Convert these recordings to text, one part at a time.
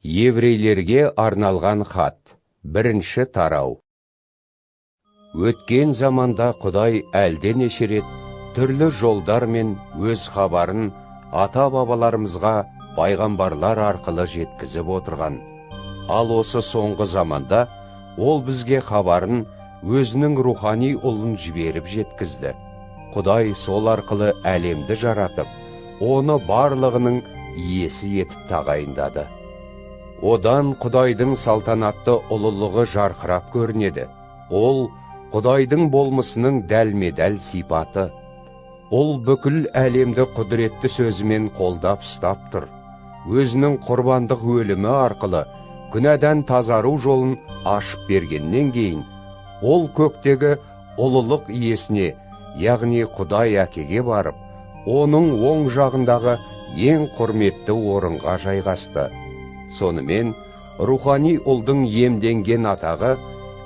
Еврейлерге арналған хат, бірінші тарау. Өткен заманда Құдай әлденеше рет түрлі жолдармен өз хабарын ата-бабаларымызға пайғамбарлар арқылы жеткізіп отырған. Ал осы соңғы заманда ол бізге хабарын өзінің рухани ұлын жіберіп жеткізді. Құдай сол арқылы әлемді жаратып, оны барлығының иесі етіп тағайындады. Одан Құдайдың салтанатты ұлылығы жарқырап көрінеді. Ол Құдайдың болмысының дәлме-дәл сипаты. Ол бүкіл әлемді құдіретті сөзімен қолдап ұстап тұр. Өзінің құрбандық өлімі арқылы күнәдан тазару жолын ашып бергеннен кейін, ол көктегі ұлылық иесіне, яғни Құдай әкеге барып, оның оң жағындағы ең құрметті орынға жайғасты. Сонымен, рухани ұлдың иемденген атағы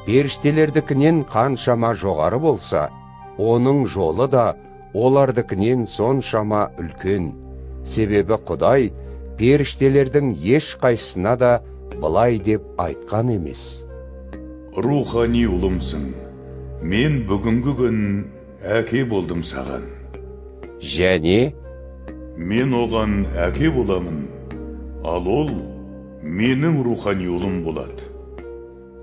періштелердікінен қаншама жоғары болса, оның жолы да олардікінен соншама үлкен. Себебі Құдай періштелердің ешқайсысына да былай деп айтқан емес: Рухани ұлымсың, мен бүгінгі күн әке болдым саған. Және мен оған әке боламын, ал ол менің рухани ұлым болады.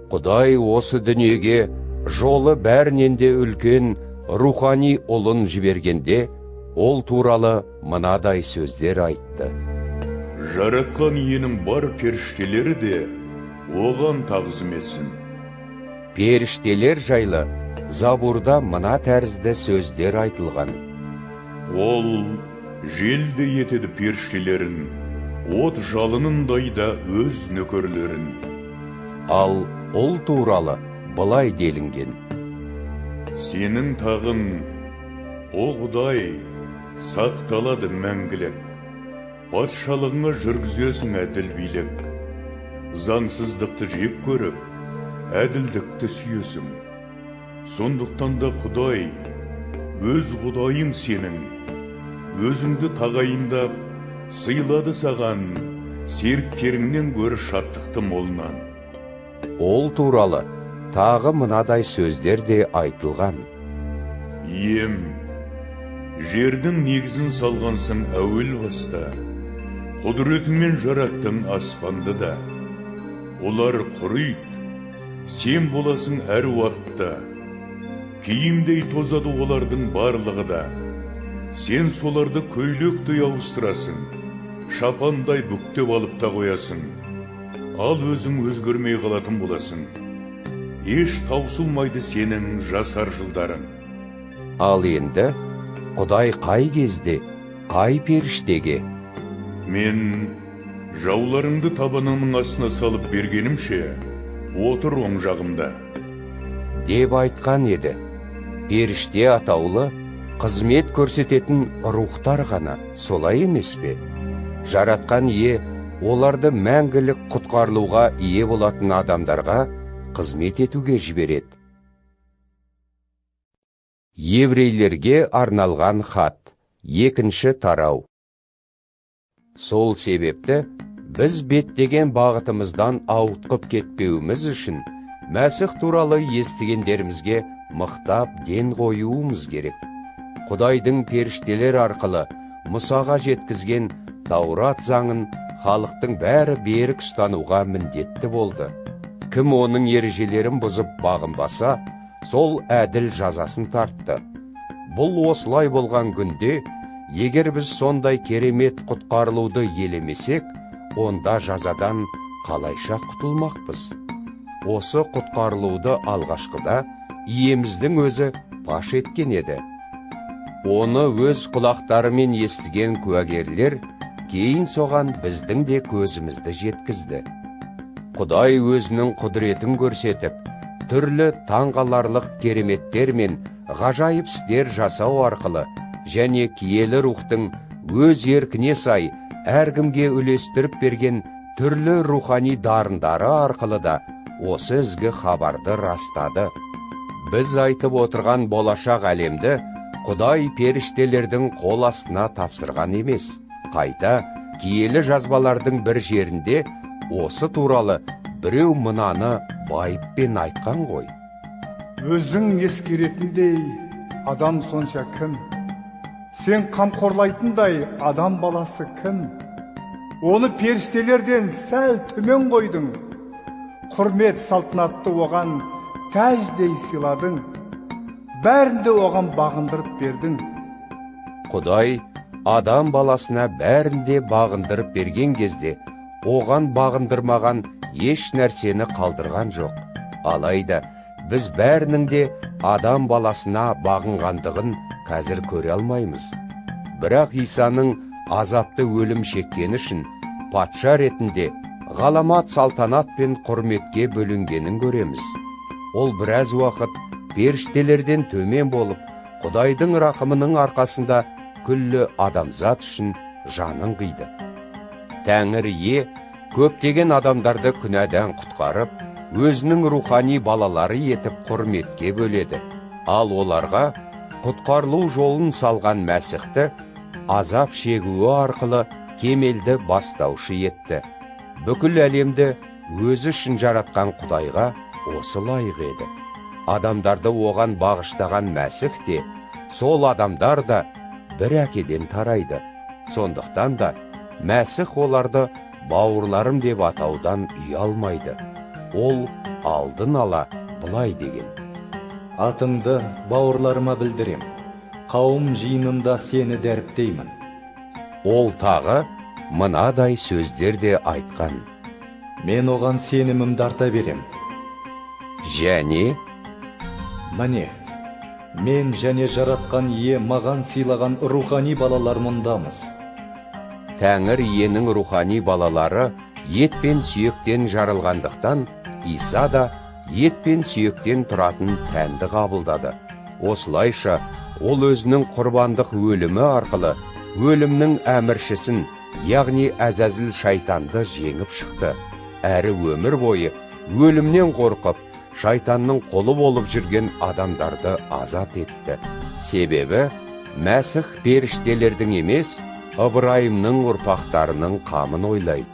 Құдай осы дүниеге жолы бәрінен де үлкен рухани ұлын жібергенде, ол туралы мынадай сөздер айтты: Жаратқан иенің бар періштелері де оған тағзым етсін. Періштелер жайлы Забурда мына тәрізді сөздер айтылған: Ол желдей етеді періштелерін, от жалынындай да өз нөкерлерін. Ал ұл туралы былай делінген: Сенің тағың, о Құдай, сақталады мәңгілік. Патшалығыңа жүргізесің әділ билік. Заңсыздықты жек көріп, әділдікті сүйесің. Сондықтан да Құдай, өз Құдайың сенің, өзіңді тағайындап, сыйлады саған серіктеріңнен гөрі шаттықты молынан. Ол туралы тағы мынадай сөздер де айтылған: Ием, жердің негізін салғансың әуел баста, құдіретіңмен жараттың аспанды да. Олар құриды, сен боласың әр уақытта. Киімдей тозады олардың барлығы да. Сен соларды көйлектей ауыстырасың, шапандай бүктеп алып та қоясың. Ал өзің өзгермей қалатын боласың. Еш таусылмайды сенің жасар жылдарың. Ал енді Құдай қай кезде, қай періштеге: Мен жауларыңды табаныңның астына салып бергенімше, отыр оң жағымда, деп айтқан еді? Періште атаулы қызмет көрсететін рухтар ғана, солай емес пе? Жаратқан ие оларды мәңгілік құтқарылуға ие болатын адамдарға қызмет етуге жібереді. Еврейлерге арналған хат, екінші тарау. Сол себепті біз беттеген бағытымыздан ауытқып кетпеуіміз үшін Мәсіх туралы естігендерімізге мықтап ден қоюымыз керек. Құдайдың періштелер арқылы Мұсаға жеткізген Таурат заңын халықтың бәрі берік ұстануға міндетті болды. Кім оның ережелерін бұзып бағынбаса, сол әділ жазасын тартты. Бұл осылай болған күнде, егер біз сондай керемет құтқарылуды елемесек, онда жазадан қалайша құтылмақпыз? Осы құтқарылуды алғашқыда иеміздің өзі паш еткен еді. Оны өз құлақтарымен естіген куәгерлер кейін соған біздің де көзімізді жеткізді. Құдай өзінің құдіретін көрсетіп, түрлі таңғаларлық кереметтер мен ғажайып істер жасау арқылы және киелі рухтың өз еркіне сай әркімге үлестіріп берген түрлі рухани дарындары арқылы да осы ізгі хабарды растады. Біз айтып отырған болашақ әлемді Құдай періштелердің қол астына тапсырған емес. Қайта киелі жазбалардың бір жерінде Осы туралы біреу мынаны байыппен айтқан ғой. Өзің ескеретіндей адам сонша кім? Сен қамқорлайтындай адам баласы кім? Оны періштелерден сәл төмен қойдың. Құрмет салтанатты оған тәждей сыйладың. Бәрін де оған бағындырып бердің. Құдай адам баласына бәрін де бағындырып берген кезде, оған бағындырмаған еш нәрсені қалдырған жоқ. Алайда біз бәрінің де адам баласына бағынғандығын қазір көре алмаймыз. Бірақ Исаның азапты өлім шеккені үшін патша ретінде ғаламат салтанат пен құрметке бөленгенін көреміз. Ол біраз уақыт періштелерден төмен болып, Құдайдың рақымының арқасында күллі адамзат үшін жанын қиды. Тәңір ие көптеген адамдарды күнәдан құтқарып, өзінің рухани балалары етіп құрметке бөледі. Ал оларға құтқарылу жолын салған Мәсіхті азап шегуі арқылы кемелді бастаушы етті. Бүкіл әлемді өзі үшін жаратқан Құдайға осы лайық еді. Адамдарды оған бағыштаған Мәсіх те, сол адамдар да бір әкеден тарайды. Сондықтан да Мәсіх оларды бауырларым деп атаудан ұялмайды. Ол алдын ала былай деген: Атыңды бауырларыма білдірем, қауым жиынында сені дәріптеймін. Ол тағы мынадай сөздер де айтқан: Мен оған сенімімді арта берем. Және міне, мен және жаратқан ие маған сыйлаған рухани балалар мұндамыз. Тәңір иенің рухани балалары ет пен сүйектен жарылғандықтан, Иса да ет пен сүйектен тұратын тәнді қабылдады. Осылайша, ол өзінің құрбандық өлімі арқылы өлімнің әміршісін, яғни әзәзіл шайтанды жеңіп шықты. Әрі өмір бойы өлімнен қорқып, шайтанның қолы болып жүрген адамдарды азат етті. Себебі Мәсіх періштелердің емес, Ыбырайымның ұрпақтарының қамын ойлайды.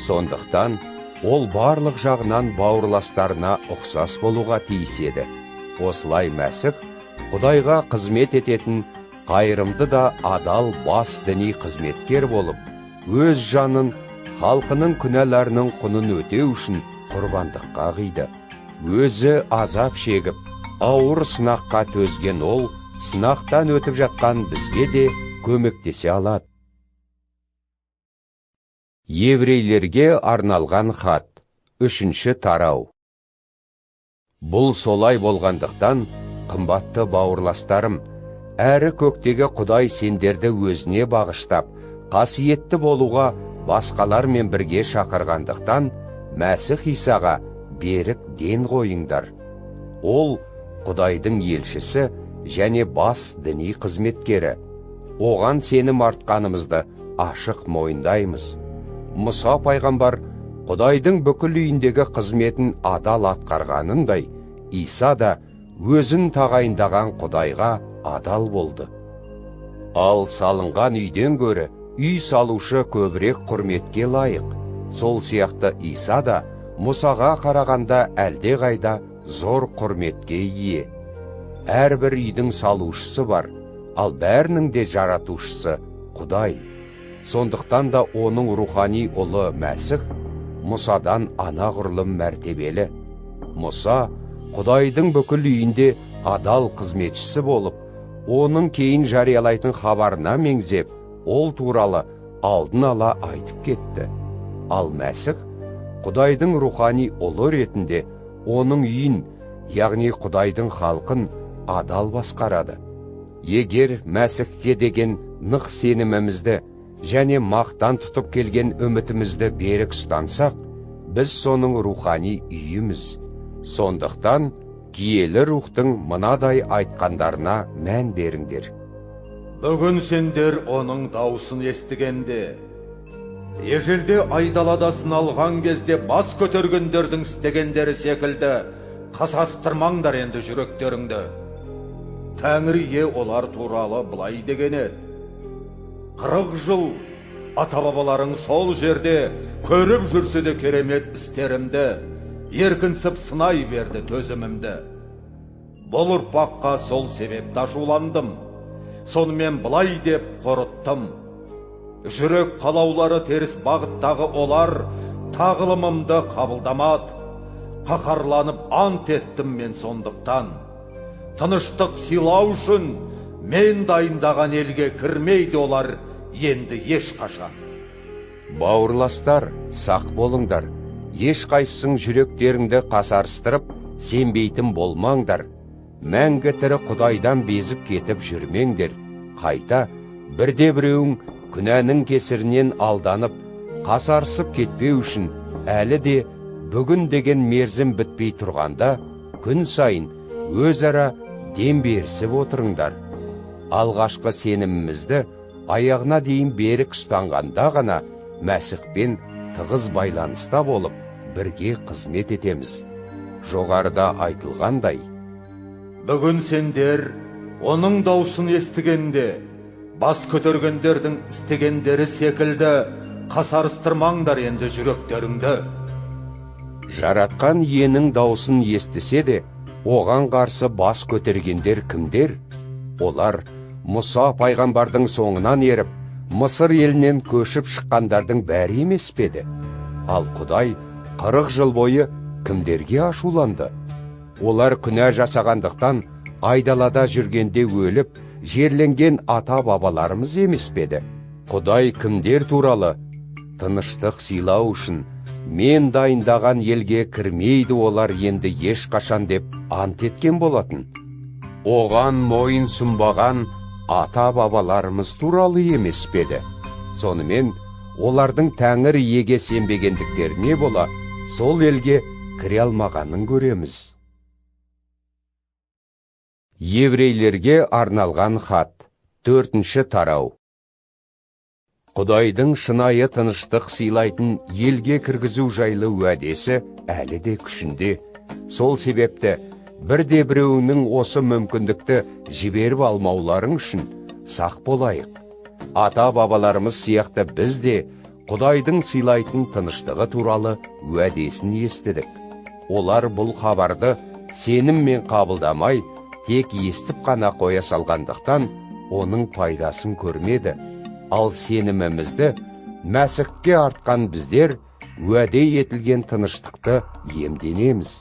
Сондықтан ол барлық жағынан бауырластарына ұқсас болуға тиіс еді. Осылай Мәсіх Құдайға қызмет ететін қайырымды да адал бас діни қызметкер болып, өз жанын халқының күнәларының құнын өтеу үшін құрбандыққа қиды. Өзі азап шегіп, ауыр сынаққа төзген ол, сынақтан өтіп жатқан бізге де көмектесе алады. Еврейлерге арналған хат, 3-ші тарау. Бұл солай болғандықтан, қымбатты бауырластарым, әрі көктегі Құдай сендерді өзіне бағыштап, қасиетті болуға басқалармен бірге шақырғандықтан, Мәсіх Исаға берік ден қойыңдар. Ол Құдайдың елшісі және бас діни қызметкері. Оған сенім артқанымызды ашық мойындаймыз. Мұса пайғамбар Құдайдың бүкіл үйіндегі қызметін адал атқарғанындай, Иса да өзін тағайындаған Құдайға адал болды. Ал салынған үйден гөрі үй салушы көбірек құрметке лайық. Сол сияқты Иса да Мұсаға қарағанда әлдеқайда зор құрметке ие. Әрбір үйдің салушысы бар, ал бәрінің де жаратушысы Құдай. Сондықтан да оның рухани ұлы Мәсіх Мұсадан анағұрлым мәртебелі. Мұса Құдайдың бүкіл үйінде адал қызметшісі болып, оның кейін жариялайтын хабарына меңзеп, ол туралы алдын ала айтып кетті. Ал Мәсіх Құдайдың рухани ұлы ретінде оның үйін, яғни Құдайдың халқын адал басқарады. Егер Мәсіхке деген нық сенімімізді және мақтан тұтып келген үмітімізді берік ұстансақ, біз соның рухани үйіміз. Сондықтан киелі рухтың мынадай айтқандарына мән беріңдер. Бүгін сендер оның даусын естігенде, ежелде айдалада сыналған кезде бас көтергендердің істегендері секілді қасарыстырмаңдар енді жүректеріңді. Тәңір ие олар туралы былай деген еді: 40 жыл Ата-бабаларың сол жерде көріп жүрсе де керемет істерімді, еркінсіп сынай берді төзімімді. Бұл ұрпаққа сол себепті ашуландым, сонымен былай деп қорыттым: жүрек қалаулары теріс бағыттағы олар тағылымымды қабылдамады. Қаһарланып ант еттім мен сондықтан: тыныштық сыйлау үшін мен дайындаған елге кірмейді олар енді ешқашан. Бауырластар, сақ болыңдар, ешқайсың жүректеріңді қасарыстырып, сенбейтін болмаңдар. Мәңгі тірі Құдайдан безіп кетіп жүрмеңдер. Қайта бірде біреуің күнәнің кесірінен алданып, қасарысып кетпеу үшін әлі де бүгін деген мерзім бітпей тұрғанда күн сайын өзара дем берісіп отырыңдар. Алғашқы сенімімізді аяғына дейін берік ұстанғанда ғана Мәсіхпен тығыз байланыста болып, бірге қызмет етеміз. Жоғарыда айтылғандай, бүгін сендер оның даусын естігенде, бас көтергендердің істегендері секілді қасарыстырмаңдар енді жүректеріңді. Жаратқан Иенің даусын естісе де, оған қарсы бас көтергендер кімдер? Олар Мұса пайғамбардың соңынан еріп, Мысыр елінен көшіп шыққандардың бәрі емес пе еді? Ал Құдай 40 жыл бойы кімдерге ашуланды? Олар күнә жасағандықтан айдалада жүргенде өліп, жерленген ата-бабаларымыз емес пе еді? Құдай кімдер туралы тыныштық сыйлау үшін мен дайындаған елге кірмейді олар енді ешқашан деп ант еткен болатын. Оған мойын сұнбаған ата-бабаларымыз туралы емес пе еді? Сонымен олардың Тәңір Иеге сенбегендіктеріне бола сол елге кіре алмағанын көреміз. Еврейлерге арналған хат, 4-ші тарау. Құдайдың шынайы тыныштық сыйлайтын елге кіргізу жайлы уәдесі әлі де күшінде. Сол себепті бірде біреуінің осы мүмкіндікті жіберіп алмауларың үшін сақ болайық. Ата-бабаларымыз сияқты біз де Құдайдың сыйлайтын тыныштығы туралы уәдесін естідік. Олар бұл хабарды сеніммен қабылдамай, тек естіп қана қоя салғандықтан оның пайдасын көрмеді. Ал сенімімізді Мәсіхке артқан біздер уәде етілген тыныштықты иемденеміз.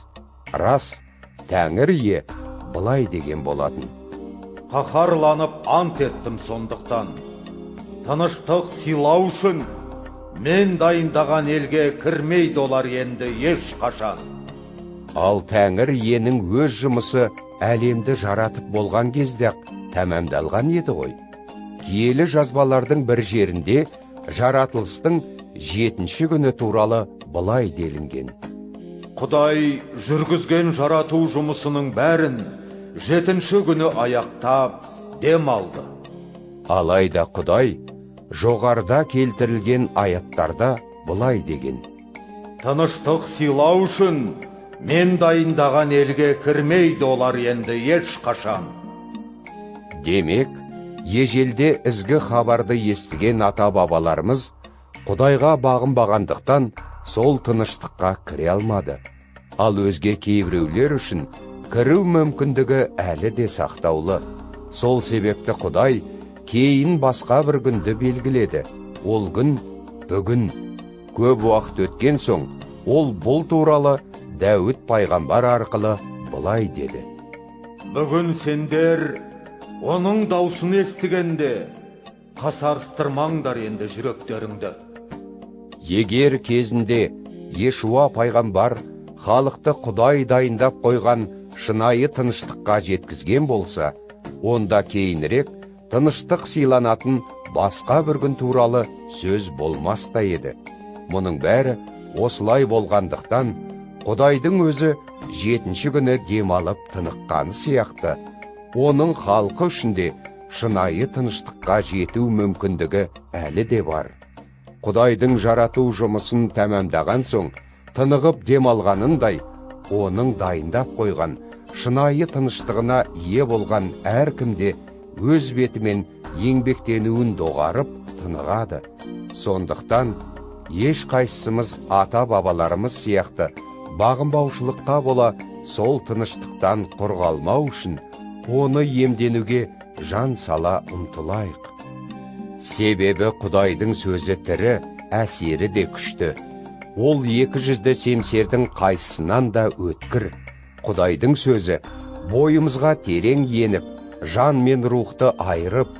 Рас, Тәңір Ие былай деген болатын: Қаһарланып ант еттім сондықтан, тыныштық сыйлау үшін мен дайындаған елге кірмейді олар енді ешқашан. Ал Тәңір Иенің өз жұмысы әлемді жаратып болған кезде-ақ тәмамдалған еді ғой. Киелі жазбалардың бір жерінде жаратылыстың 7-ші күні туралы былай делінген: Құдай жүргізген жарату жұмысының бәрін 7-ші күні аяқтап дем алды. Алайда Құдай жоғарыда келтірілген аяттарда былай деген: Тыныштық сыйлау үшін мен дайындаған елге кірмейді олар енді ешқашан. Демек, ежелде ізгі хабарды естіген ата-бабаларымыз Құдайға бағынбағандықтан сол тыныштыққа кіре алмады. Ал өзге кейбіреулер үшін кіру мүмкіндігі әлі де сақтаулы. Сол себепті Құдай кейін басқа бір күнді белгіледі. Ол күн бүгін. Көп уақыт өткен соң, ол бұл туралы Дәуіт пайғамбар арқылы былай деді: Бүгін сендер оның даусын естігенде қасарыстырмаңдар енді жүректеріңді. Егер кезінде Ешуа пайғамбар халықты Құдай дайындап қойған шынайы тыныштыққа жеткізген болса, онда кейінірек тыныштық сыйланатын басқа бір күн туралы сөз болмас та еді. Мұның бәрі осылай болғандықтан, Құдайдың өзі 7-ші күні демалып тыныққаны сияқты, оның халқы үшін де шынайы тыныштыққа жету мүмкіндігі әлі де бар. Құдайдың жарату жұмысын тәмамдаған соң, тынығып демалғанындай, оның дайындап қойған шынайы тыныштығына ие болған әркімде өз бетімен еңбектенуін доғарып тынығады. Сондықтан ешқайсымыз ата-бабаларымыз сияқты бағынбаушылыққа бола сол тыныштықтан құр қалмау үшін оны иемденуге жан сала ұмтылайық. Себебі Құдайдың сөзі тірі, әсері де күшті. Ол екі жүзді семсердің қайсысынан да өткір. Құдайдың сөзі бойымызға терең еніп, жан мен рухты айырып,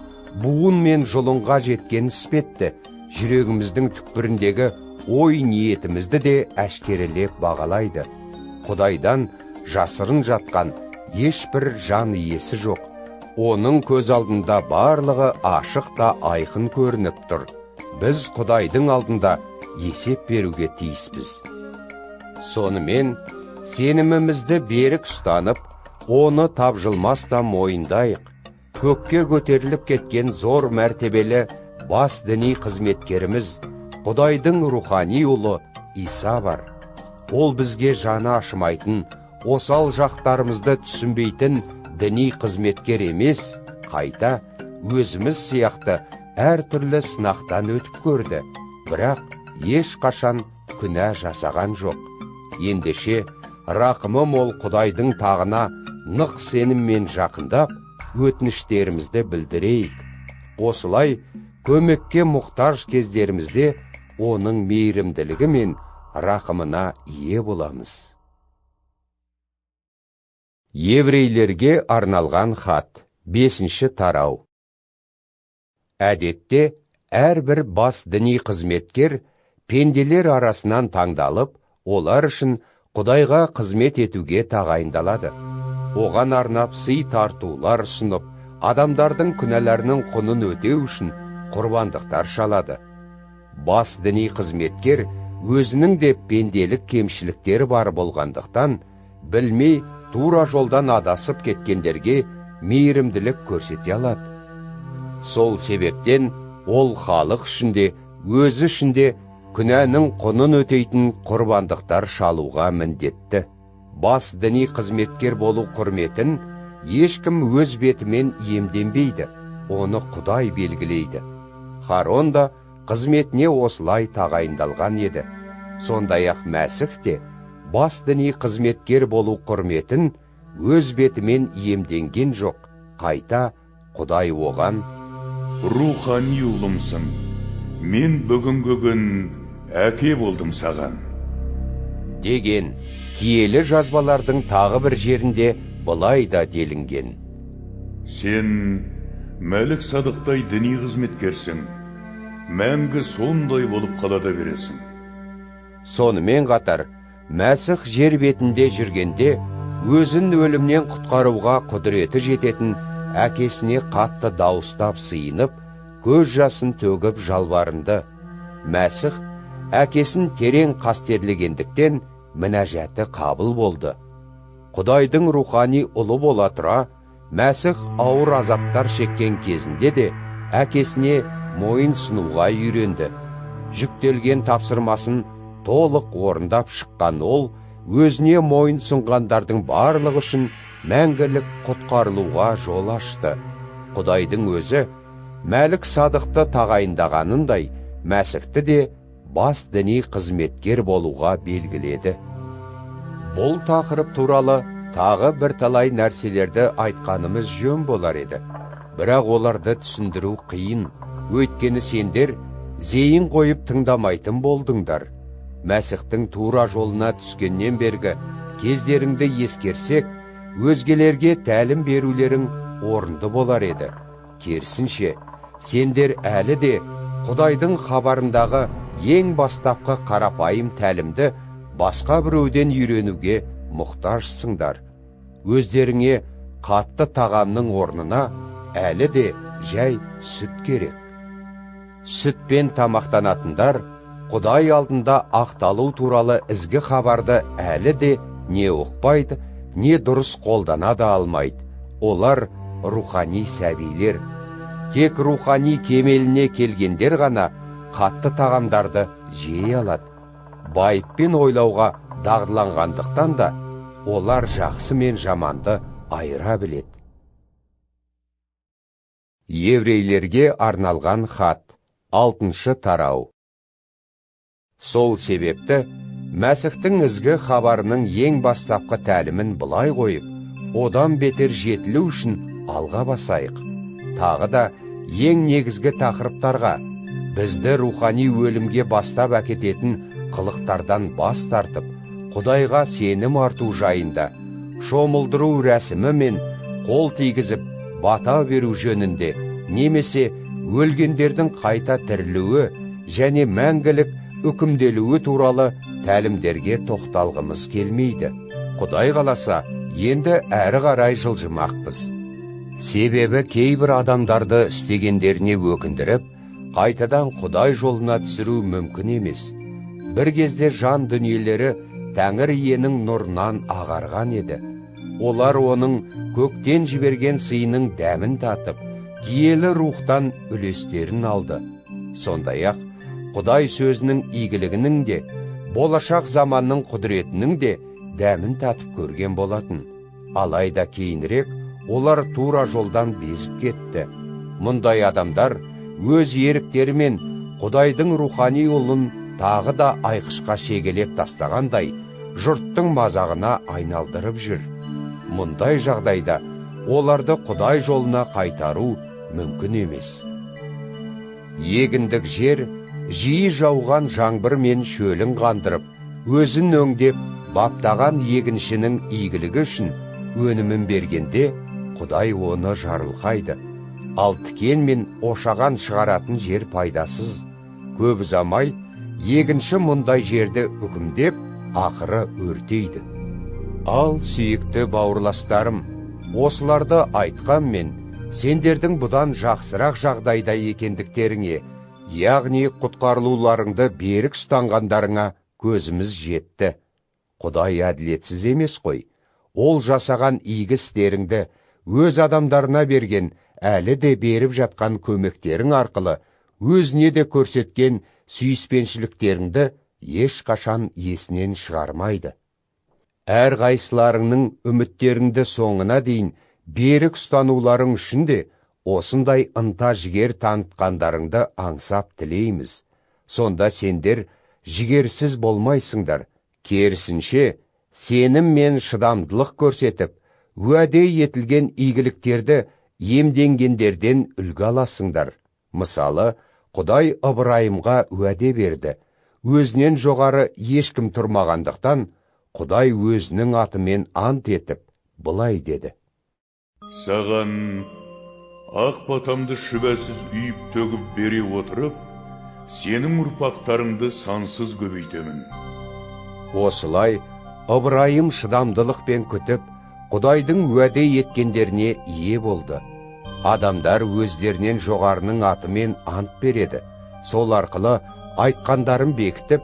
буын мен жұлынға жеткен іспетті, жүрегіміздің түкпіріндегі ой ниетімізді де әшкерелеп бағалайды. Құдайдан жасырын жатқан ешбір жан иесі жоқ. Оның көз алдында барлығы ашық та айқын көрініп тұр. Біз Құдайдың алдында есеп беруге тиіспіз. Сонымен сенімімізді берік ұстанып, оны тапжылмастан мойындайық. Көкке көтеріліп кеткен зор мәртебелі бас діни қызметкеріміз, Құдайдың рухани ұлы Иса бар. Ол бізге жаны ашымайтын, осал жақтарымызды түсінбейтін діни қызметкер емес, қайта өзіміз сияқты әртүрлі сынақтан өтіп көрді, бірақ ешқашан күнә жасаған жоқ. Ендеше, рақымы мол Құдайдың тағына нық сеніммен жақындап, өтініштерімізді білдірейік. Осылай көмекке мұқтаж кездерімізде оның мейірімділігі мен рақымына ие боламыз. Еврейлерге арналған хат, 5-ші тарау. Әдетте әрбір бас діни қызметкер пенделер арасынан таңдалып, олар үшін Құдайға қызмет етуге тағайындалады. Оған арнап сый тартулар ұсынып, адамдардың күнәларының құнын өтеу үшін құрбандықтар шалады. Бас діни қызметкер өзінің де пенделік кемшіліктері бар болғандықтан, білмей тура жолдан адасып кеткендерге мейірімділік көрсете алады. Сол себептен ол халық үшін де, өзі үшін де күнәнің құнын өтейтін құрбандықтар шалуға міндетті. Бас діни қызметкер болу құрметін ешкім өз бетімен иемденбейді, оны Құдай белгілейді. Харон да қызметіне осылай тағайындалған еді. Сондай-ақ Мәсіх те бас діни қызметкер болу құрметін өз бетімен иемденген жоқ. Қайта Құдай оған: «Рухани ұлымсың, мен бүгінгі күн әке болдым саған», деген. Киелі жазбалардың тағы бір жерінде былай да делінген: «Сен Мәлік Садықтай діни қызметкерсің, мәңгі сондай болып қалада бересің». Сонымен қатар, Мәсіх жер бетінде жүргенде өзін өлімнен құтқаруға құдіреті жететін әкесіне қатты дауыстап сыйынып, көз жасын төгіп жалбарынды. Мәсіх әкесін терең қастерлегендіктен мінәжаты қабыл болды. Құдайдың рухани ұлы бола тұра, Мәсіх ауыр азаптар шеккен кезінде де әкесіне мойын сұнуға үйренді. Жүктелген тапсырмасын толық орындап шыққан ол, өзіне мойын сұнғандардың барлығы үшін мәңгілік құтқарылуға жол ашты. Құдайдың өзі Мәлік Садықты тағайындағанындай, Мәсіхті де бас діни қызметкер болуға белгіледі. Бұл тақырып туралы тағы бірталай нәрселерді айтқанымыз жөн болар еді. Бірақ оларды түсіндіру қиын, өйткені сендер зейін қойып тыңдамайтын болдыңдар. Мәсіхтің тура жолына түскеннен бергі кездеріңді ескерсек, өзгелерге тәлім берулерің орынды болар еді. Керісінше, сендер әлі де Құдайдың хабарындағы ең бастапқы қарапайым тәлімді басқа біреуден үйренуге мұқтажсыңдар. Өздеріңе қатты тағамның орнына әлі де жай сүт керек. Сүтпен тамақтанатындар Құдай алдында ақталу туралы ізгі хабарды әлі де не ұқпайды, не дұрыс қолдана да алмайды. Олар рухани сәбилер. Тек рухани кемеліне келгендер ғана қатты тағамдарды жей алады. Байыппен ойлауға дағдыланғандықтан да олар жақсы мен жаманды айыра біледі. Еврейлерге арналған хат, 6 тарау. Сол себепті Мәсіхтің ізгі хабарының ең бастапқы тәлімін былай қойып, одан бетер жетілу үшін алға басайық. Тағы да ең негізгі тақырыптарға, бізді рухани өлімге бастап әкететін қылықтардан бас тартып, Құдайға сенім арту жайында, шомылдыру рәсімі мен қол тигізіп бата беру жөнінде, немесе өлгендердің қайта тірілуі және мәңгілік үкімделуі туралы тәлімдерге тоқталғымыз келмейді. Құдай қаласа, енді әрі қарай жылжымақпыз. Себебі кейбір адамдарды істегендеріне өкіндіріп, қайтадан Құдай жолына түсіру мүмкін емес. Бір кезде жан дүниелері Тәңір иенің нұрынан ағарған еді. Олар оның көктен жіберген сыйының дәмін татып, киелі рухтан үлестерін алды. Сондай-ақ, Құдай сөзінің игілігінің де, болашақ заманның құдіретінің де дәмін татып көрген болатын. Алайда кейінірек олар тура жолдан безіп кетті. Мұндай адамдар өз еріктерімен Құдайдың рухани ұлын тағы да айқышқа шегелеп тастағандай, жұрттың мазағына айналдырып жүр. Мұндай жағдайда оларды Құдай жолына қайтару мүмкін емес. Егіндік жер жиі жауған жаңбыр мен шөлін қандырып, өзін өңдеп, баптаған егіншінің игілігі үшін өнімін бергенде, Құдай оны жарылқайды. Ал тікен мен ошаған шығаратын жер пайдасыз. Көп ұзамай, егінші мұндай жерді үкімдеп, ақыры өртейді. Ал сүйікті бауырластарым, осыларды айтқанмен, сендердің бұдан жақсырақ жағдайда екендіктеріңе, яғни құтқарылуларыңды берік ұстанғандарыңа көзіміз жетті. Құдай әділетсіз емес қой. Ол жасаған игі істеріңді өз адамдарына берген, әлі де беріп жатқан көмектерің арқылы өзіне де көрсеткен сүйіспеншіліктеріңді ешқашан есінен шығармайды. Әр қайсыларыңның үміттеріңді соңына дейін берік ұстануларың үшін де осындай ынта жігер танытқандарыңды аңсап тілейміз. Сонда сендер жігерсіз болмайсыңдар. Керісінше, сенім мен шыдамдылық көрсетіп, уәде етілген игіліктерді емденгендерден үлгі аласыңдар. Мысалы, Құдай Ыбырайымға уәде берді. Өзінен жоғары ешкім тұрмағандықтан, Құдай өзінің атымен ант етіп, былай деді: Саған ақ батамды шүбәсіз үйіп төгіп бере отырып, сенің ұрпақтарыңды сансыз көбейтемін. Осылай, Ыбырайым шыдамдылықпен күтіп, Құдайдың уәде еткендеріне ие болды. Адамдар өздерінен жоғарының атымен ант береді. Сол арқылы айтқандарын бекітіп,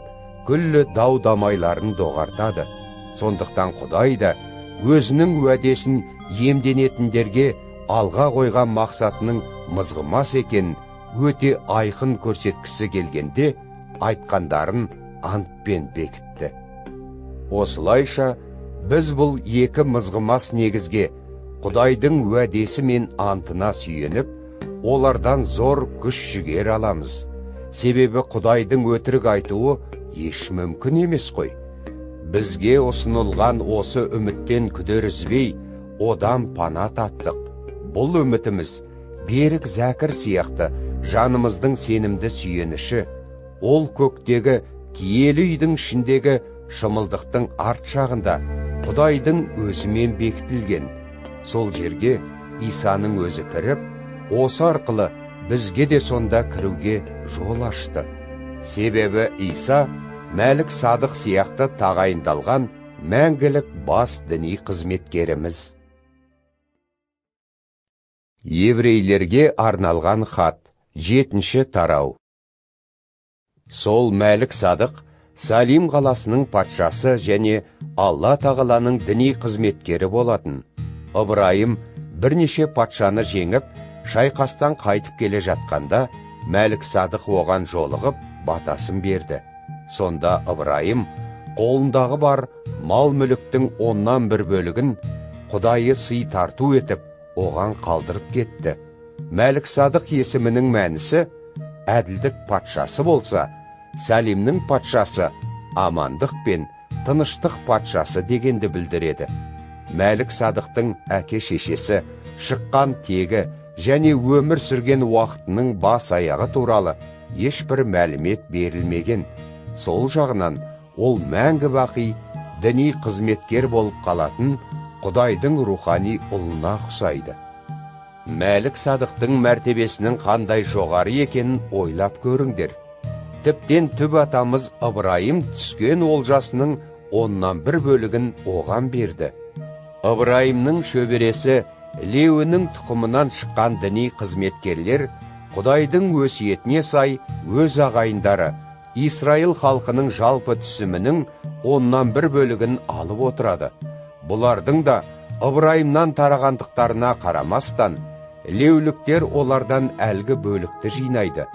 күллі дау-дамайларын доғартады. Сондықтан Құдай да өзінің уәдесін емденетіндерге алға қойған мақсатының мызғымас екенін өте айқын көрсеткісі келгенде, айтқандарын антпен бекітті. Осылайша, біз бұл екі мызғымас негізге, Құдайдың уәдесі мен антына сүйеніп, олардан зор күш жігер аламыз. Себебі Құдайдың өтірік айтуы еш мүмкін емес қой. Бізге ұсынылған осы үміттен күдер үзбей, одан пана таптық. Бұл үмітіміз берік зәкір сияқты жанымыздың сенімді сүйеніші. Ол көктегі киелі үйдің ішіндегі шымылдықтың арт жағында Құдайдың өзімен бекітілген. Сол жерге Исаның өзі кіріп, осы арқылы бізге де сонда кіруге жол ашты. Себебі Иса Мәлік Садық сияқты тағайындалған мәңгілік бас діни қызметкеріміз. Еврейлерге арналған хат, 7 тарау. Сол Мәлік Садық Салим қаласының патшасы және Алла Тағаланың діни қызметкері болатын. Ыбырайым бірнеше патшаны жеңіп, шайқастан қайтып келе жатқанда, Мәлік Садық оған жолығып, батасын берді. Сонда Ыбырайым қолындағы бар мал-мүліктің 1/10 бөлігін Құдайы сый тарту етіп, оған қалдырып кетті. Мәлік Садық есімінің мәнісі әділдік патшасы болса, Сәлимнің патшасы амандық пен тыныштық патшасы дегенді білдіреді. Мәлік Садықтың әке-шешесі, шыққан тегі және өмір сүрген уақытының бас аяғы туралы ешбір мәлімет берілмеген. Сол жағынан ол мәңгі бақи діни қызметкер болып қалатын Құдайдың рухани ұлына ұқсайды. Мәлік Садықтың мәртебесінің қандай жоғары екенін ойлап көріңдер. Тіптен түп атамыз Ыбырайым түскен олжасының 1/10 бөлігін оған берді. Ыбырайымның шөбересі Леуінің тұқымынан шыққан діни қызметкерлер Құдайдың өсиетіне сай өз ағайындары Исраил халқының жалпы түсімінің 1/10 бөлігін алып отырады. Бұлардың да Ыбырайымнан тарағандықтарына қарамастан, леуліктер олардан әлгі бөлікті жинайды.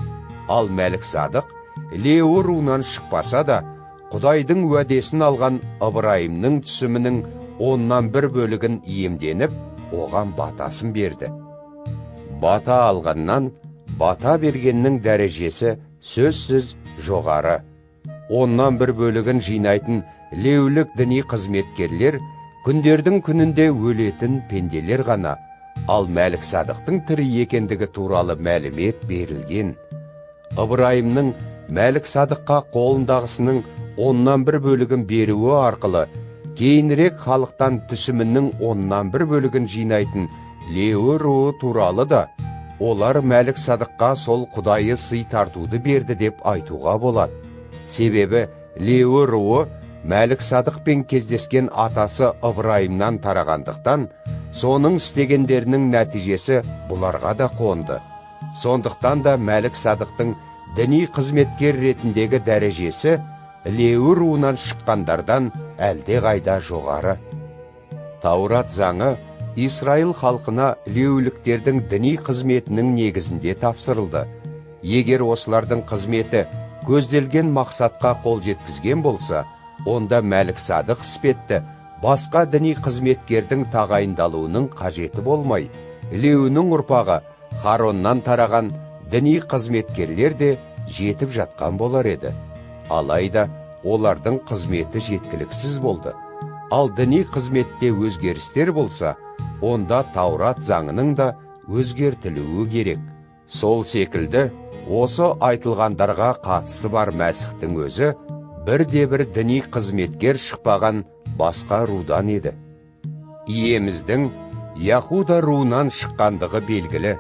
Ал Мәлік Садық Леуі руынан шықпаса да, Құдайдың уәдесін алған Ыбырайымның түсімінің 1/10 бөлігін иемденіп, оған батасын берді. Бата алғаннан бата бергеннің дәрежесі сөзсіз жоғары. 1/10 бөлігін жинайтын леулік діни қызметкерлер күндердің күнінде өлетін пенделер ғана, ал Мәлік Садықтың тірі екендігі туралы мәлімет берілген. Ыбырайымның Мәлік Садыққа қолындағысының 1/10 бөлігін беруі арқылы кейінірек халықтан түсімінің 1/10 бөлігін жинайтын Леуі руы туралы да олар Мәлік Садыққа сол Құдайы сый тартуды берді деп айтуға болады. Себебі Леуі руы Мәлік Садықпен кездескен атасы Ыбырайымнан тарағандықтан, соның істегендерінің нәтижесі бұларға да қонды. Сондықтан да Мәлік Садықтың діни қызметкер ретіндегі дәрежесі Леуі руынан шыққандардан әлдеқайда жоғары. Таурат заңы Исраил халқына леуліктердің діни қызметінің негізінде тапсырылды. Егер осылардың қызметі көзделген мақсатқа қол жеткізген болса, онда Мәлік Садық іспетті басқа діни қызметкердің тағайындалуының қажеті болмай, Леуінің ұрпағы Хароннан тараған діни қызметкерлер де жетіп жатқан болар еді. Алайда олардың қызметі жеткіліксіз болды. Ал діни қызметте өзгерістер болса, онда Таурат заңының да өзгертілуі керек. Сол секілді осы айтылғандарға қатысы бар Мәсіхтің өзі бірде-бір діни қызметкер шықпаған басқа рудан еді. Иеміздің Яхуда руынан шыққандығы белгілі.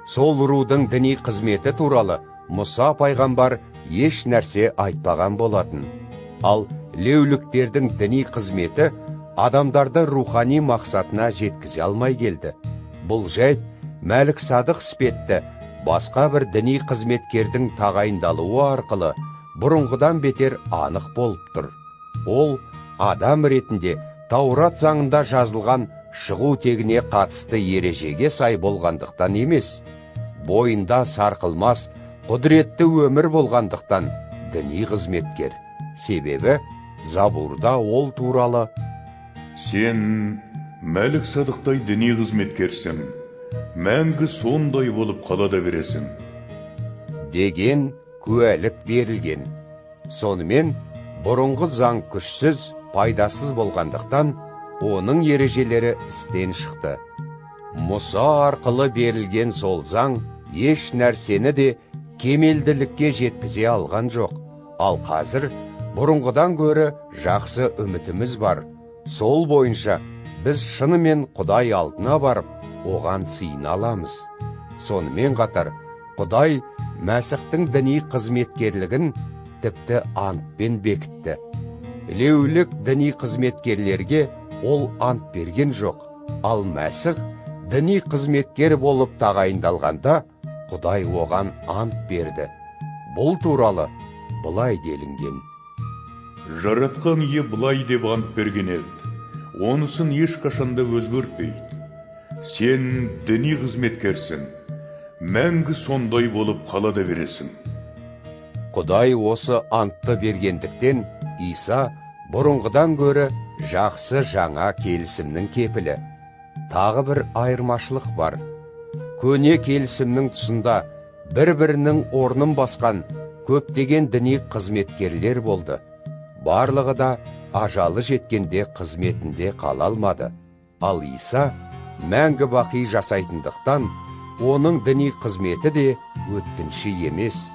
Сол рудың діни қызметі туралы Мұса пайғамбар еш нәрсе айтпаған болатын. Ал леуліктердің діни қызметі адамдарды рухани мақсатына жеткізе алмай келді. Бұл жайт Мәлік Садық іспетті басқа бір діни қызметкердің тағайындалуы арқылы бұрынғыдан бетер анық болып тұр. Ол адам ретінде Таурат заңында жазылған шығу тегіне қатысты ережеге сай болғандықтан емес, бойында сарқылмас құдіретті өмір болғандықтан діни қызметкер. Себебі Забурда ол туралы: Сен Мәлік Садықтай діни қызметкерсің, мәңгі сондай болып қала да бересің деген куәлік берілген. Сонымен бұрынғы заң күшсіз, пайдасыз болғандықтан, оның ережелері істен шықты. Мұса арқылы берілген сол заң еш нәрсені де кемелділікке жеткізе алған жоқ. Ал қазір бұрынғыдан гөрі жақсы үмітіміз бар. Сол бойынша біз шынымен Құдай алдына барып, оған сыйына аламыз. Сонымен қатар, Құдай Мәсіхтің діни қызметкерлігін тіпті антпен бекітті. Леулік діни қызметкерлерге ол ант берген жоқ, ал Мәсіх діни қызметкер болып тағайындалғанда, Құдай оған ант берді. Бұл туралы былай делінген: Жаратқан ие былай деп ант берген еді, онысын ешқашанда өзгертпейді. Сен діни қызметкерсің, мәңгі сондай болып қала да бересің. Құдай осы антты бергендіктен, Иса бұрынғыдан гөрі жақсы жаңа келісімнің кепілі. Тағы бір айырмашылық бар. Көне келісімнің тұсында бір-бірінің орнын басқан көптеген діни қызметкерлер болды. Барлығы да ажалы жеткенде қызметінде қала алмады. Ал Иса мәңгі бақи жасайтындықтан, оның діни қызметі де өткінші емес.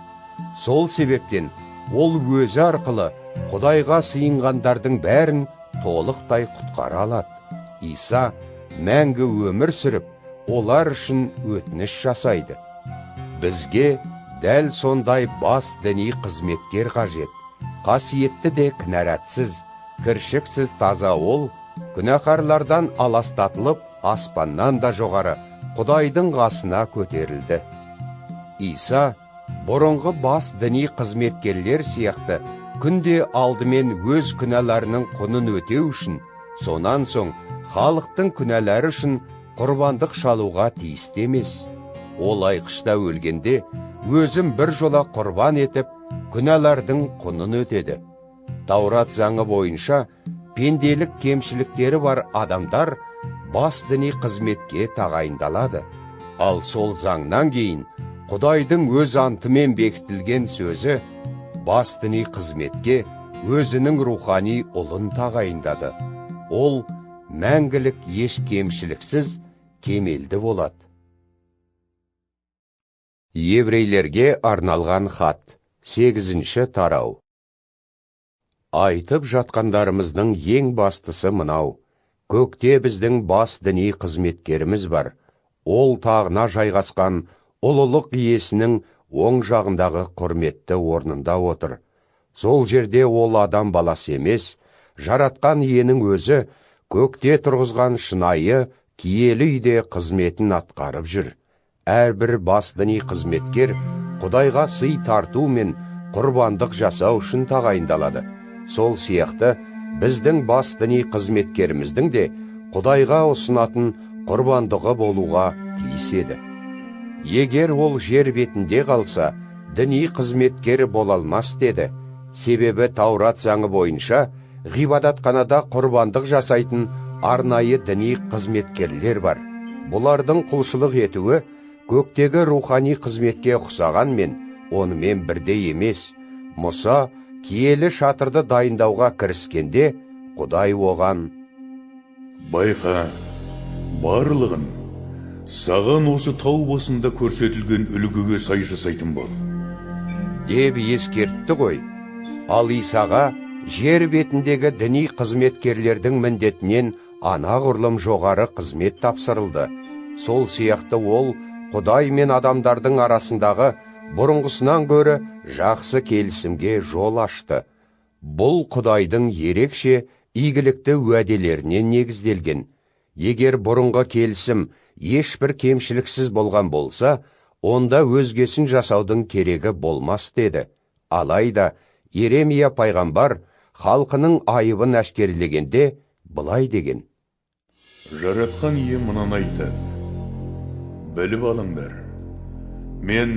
Сол себептен ол өзі арқылы Құдайға сыйынғандардың бәрін толықтай құтқара алады. Иса мәңгі өмір сүріп, олар үшін өтініш жасайды. Бізге дәл сондай бас діни қызметкер қажет. Қасиетті де кінәратсыз, кіршіксіз таза ол, күнәһарлардан аластатылып, аспаннан да жоғары Құдайдың қасына көтерілді. Иса бұрынғы бас діни қызметкерлер сияқты күнде алдымен өз күнәларының құнын өтеу үшін, сонан соң халықтың күнәлары үшін құрбандық шалуға тиісті емес. Ол айқышта өлгенде өзін бір жола құрбан етіп, күнәлардың құнын өтеді. Таурат заңы бойынша пенделік кемшіліктері бар адамдар бас діни қызметке тағайындалады. Ал сол заңнан кейін Құдайдың өз антымен бекітілген сөзі бас діни қызметке өзінің рухани ұлын тағайындады. Ол мәңгілік еш кемшіліксіз кемелді болады. Еврейлерге арналған хат, 8-ші тарау. Айтып жатқандарымыздың ең бастысы мынау: көкте біздің бас діни қызметкеріміз бар. Ол тағына жайғасқан ұлылық иесінің оң жағындағы құрметті орнында отыр. Сол жерде ол адам баласы емес, жаратқан иенің өзі көкте тұрғызған шынайы киелі үйде қызметін атқарып жүр. Әрбір бас діни қызметкер Құдайға сый тарту мен құрбандық жасау үшін тағайындалады. Сол сияқты біздің бас діни қызметкеріміздің де Құдайға ұсынатын құрбандығы болуға тиіс еді. Егер ол жер бетінде қалса, діни қызметкер бола алмас деді. Себебі Таурат заңы бойынша ғибадатханада құрбандық жасайтын арнайы діни қызметкерлер бар. Бұлардың құлшылық етуі көктегі рухани қызметке ұқсағанмен, онымен бірдей емес. Мұса киелі шатырды дайындауға кіріскенде, Құдай оған: «Байқа, барлығын саған осы тау басында көрсетілген үлгіге сай жасайтын бол» деп ескертті ғой. Ал Исаға жер бетіндегі діни қызметкерлердің міндетінен анағұрлым жоғары қызмет тапсырылды. Сол сияқты ол Құдай мен адамдардың арасындағы бұрынғысынан гөрі жақсы келісімге жол ашты. Бұл Құдайдың ерекше игілікті уәделеріне негізделген. Егер бұрынғы келісім ешбір кемшіліксіз болған болса, онда өзгесін жасаудың керегі болмас деді. Алайда Еремия пайғамбар халқының айыбын әшкерелегенде былай деген: «Жаратқан ие мынаны айтады: біліп алыңдар, мен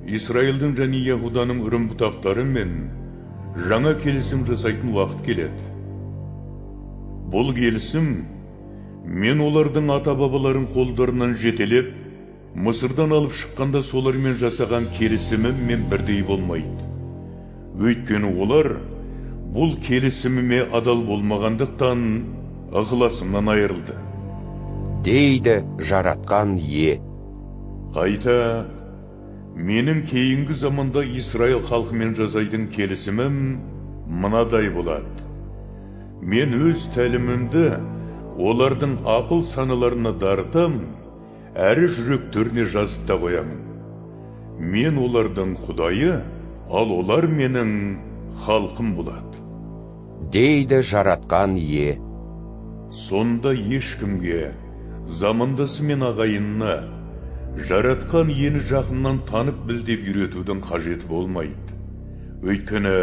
Израильдің және Яһуданың үрім бұтақтарымен жаңа келісім жасайтын уақыт келеді. Бұл келісім мен олардың ата-бабаларын қолдарынан жетелеп, Мысырдан алып шыққанда солармен жасаған келісіміммен бірдей болмайды. Өйткені олар бұл келісіміме адал болмағандықтан ықыласымнан айырылды», дейді Жаратқан ие. «Қайта менің кейінгі заманда Израиль халқымен жасайтын келісімім мынадай болады: мен өз тәлімімді олардың ақыл саналарына дарытам, әрі жүректеріне жазып та қоямын. Мен олардың Құдайы, ал олар менің халқым болады», дейді Жаратқан ие. «Сонда ешкімге, замандасы мен ағайынына Жаратқан иені жақыннан танып біл деп үйретудің қажеті болмайды. Өйткені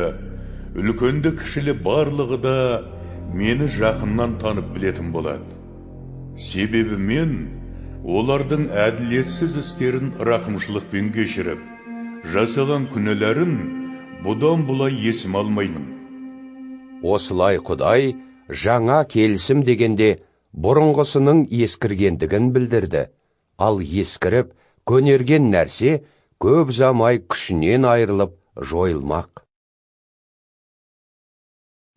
үлкенді кішілі барлығы да мені жақыннан танып білетін болады. Себебі мен олардың әділетсіз істерін рақымшылықпен кешіріп, жасаған күнәларын бұдан бұлай есіме алмаймын». Осылай Құдай жаңа келісім дегенде бұрынғысының ескіргендігін білдірді. Ал ескіріп, көнерген нәрсе көп ұзамай күшінен айырылып жойылмақ.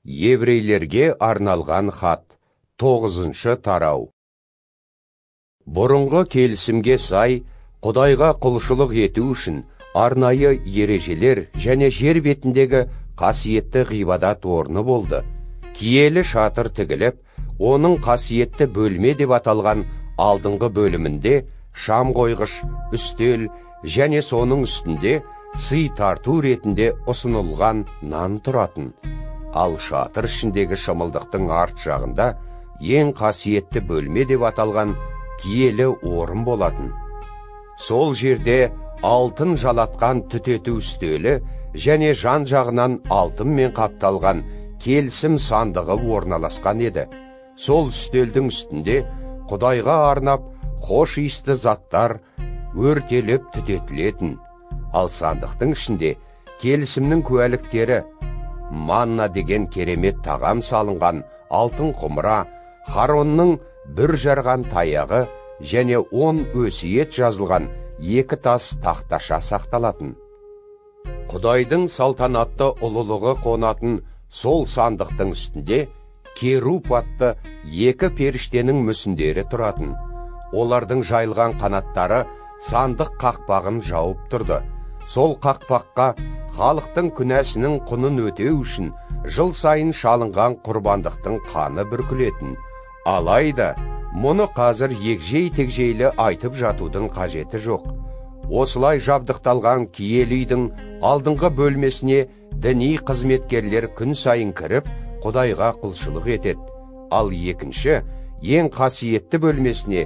Еврейлерге арналған хат, 9 тарау. Бұрынғы келісімге сай, Құдайға құлшылық ету үшін арнайы ережелер және жер бетіндегі қасиетті ғибадат орны болды. Киелі шатыр тігіліп, оның қасиетті бөлме деп аталған алдыңғы бөлімінде шам қойғыш, үстел және соның үстінде сый тарту ретінде ұсынылған нан тұратын. Ал шатыр ішіндегі шымылдықтың арт жағында ең қасиетті бөлме деп аталған киелі орын болатын. Сол жерде алтын жалатқан түтету үстелі және жан-жағынан алтынмен қапталған келісім сандығы орналасқан еді. Сол үстелдің үстінде Құдайға арнап хош иісті заттар өртеліп түтетілетін. Ал сандықтың ішінде келісімнің куәліктері, манна деген керемет тағам салынған алтын құмыра, Харонның бүр жарған таяғы және 10 өсиет жазылған 2 тас тақташа сақталатын. Құдайдың салтанатты ұлылығы қонатын сол сандықтың үстінде керуб атты 2 періштенің мүсіндері тұратын. Олардың жайылған қанаттары сандық қақпағын жауып тұрды. Сол қақпаққа халықтың күнәсінің құнын өтеу үшін жыл сайын шалынған құрбандықтың қаны бүркілетін. Алайда мұны қазір егжей-тегжейлі айтып жатудың қажеті жоқ. Осылай жабдықталған киелі үйдің алдыңғы бөлмесіне діни қызметкерлер күн сайын кіріп, Құдайға құлшылық етеді. Ал екінші, ең қасиетті бөлмесіне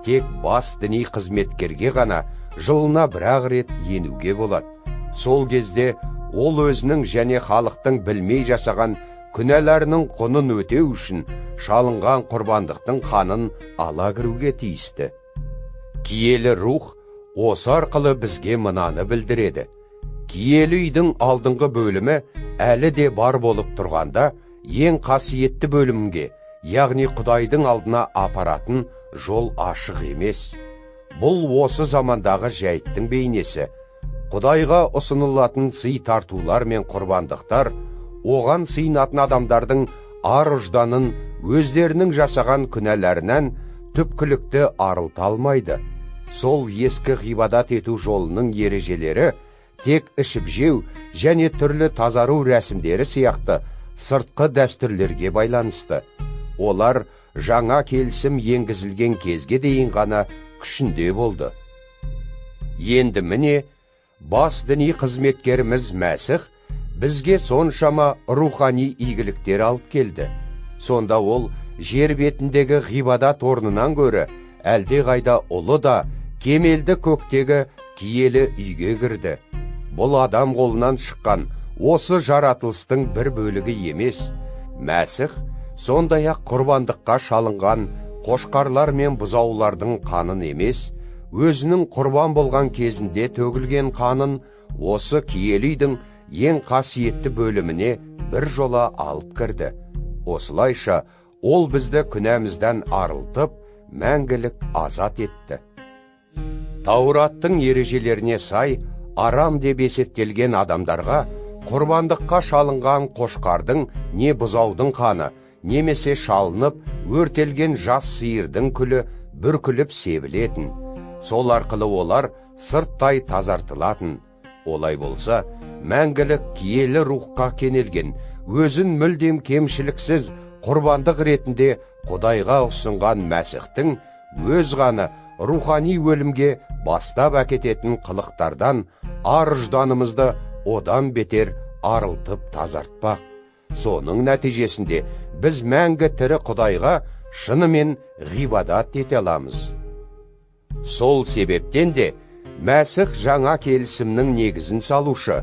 тек бас діни қызметкерге ғана жылына бір-ақ рет енуге болады. Сол кезде ол өзінің және халықтың білмей жасаған күнәларының құнын өтеу үшін шалынған құрбандықтың қанын ала кіруге тиісті. Киелі рух осы арқылы бізге мынаны білдіреді. Киелі үйдің алдыңғы бөлімі әлі де бар болып тұрғанда, ең қасиетті бөлімге, яғни Құдайдың алдына апаратын жол ашық емес. Бұл осы замандағы жәйттің бейнесі. Құдайға ұсынылатын сый тартулар мен құрбандықтар, оған сыйынатын адамдардың ар ұжданын өздерінің жасаған күнәларынан түпкілікті арылта алмайды. Сол ескі ғибадат ету жолының ережелері тек ішіп жеу және түрлі тазару рәсімдері сияқты сыртқы дәстүрлерге байланысты. Олар жаңа келісім енгізілген кезге дейін ғана күшінде болды. Енді міне, бас діни қызметкеріміз Мәсіх бізге соншама рухани игіліктер алып келді. Сонда ол жер бетіндегі ғибадат орнынан гөрі әлдеқайда ұлы да кемелді көктегі киелі үйге кірді. Бұл адам қолынан шыққан осы жаратылыстың бір бөлігі емес. Мәсіх сондай-ақ құрбандыққа шалынған қошқарлар мен бұзаулардың қанын емес, өзінің құрбан болған кезінде төгілген қанын осы киелі үйдің ең қасиетті бөліміне бір жола алып кірді. Осылайша ол бізді күнәмізден арылтып, мәңгілік азат етті. Таураттың ережелеріне сай, арам деп есептелген адамдарға құрбандыққа шалынған қошқардың не бұзаудың қаны, немесе шалынып өртелген жас сиырдың күлі бүркіліп себілетін. Сол арқылы олар сырттай тазартылатын. Олай болса, мәңгілік киелі рухқа кенелген, өзін мүлдем кемшіліксіз құрбандық ретінде Құдайға ұсынған Мәсіхтің өз қаны рухани өлімге бастап әкететін қылықтардан ар ұжданымызды одан бетер арылтып тазартпақ. Соның нәтижесінде біз мәңгі тірі Құдайға шынымен ғибадат ете аламыз. Сол себептен де Мәсіх жаңа келісімнің негізін салушы,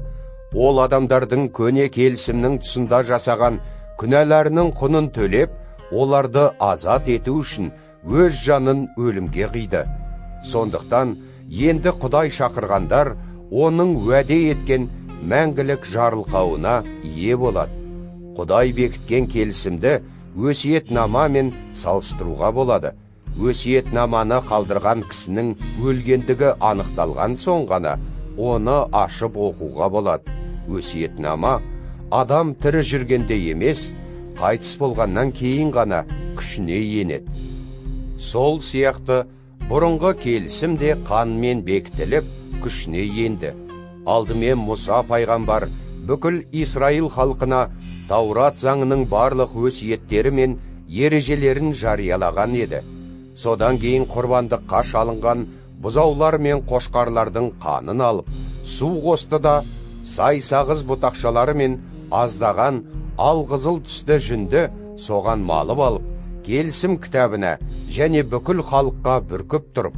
ол адамдардың көне келісімнің тұсында жасаған күнәларының құнын төлеп, оларды азат ету үшін өз жанын өлімге қиды. Сондықтан енді Құдай шақырғандар оның уәде еткен мәңгілік жарылқауына ие болады. Құдай бекіткен келісімді өсиетнамамен салыстыруға болады. Өсиетнаманы қалдырған кісінің өлгендігі анықталған соң ғана оны ашып оқуға болады. Өсиетнама адам тірі жүргенде емес, қайтыс болғаннан кейін ғана күшіне енеді. Сол сияқты бұрынғы келісім де қанмен бекітіліп, күшіне енді. Алдымен Мұса пайғамбар бүкіл Исраил халқына Таурат заңының барлық өсиеттері мен ережелерін жариялаған еді. Содан кейін құрбандыққа шалынған бұзаулар мен қошқарлардың қанын алып, су қосты да, сай-сағыз бұтақшалары мен аздаған алқызыл түсті жүнді соған малып алып, келісім кітабына және бүкіл халыққа бүркіп тұрып,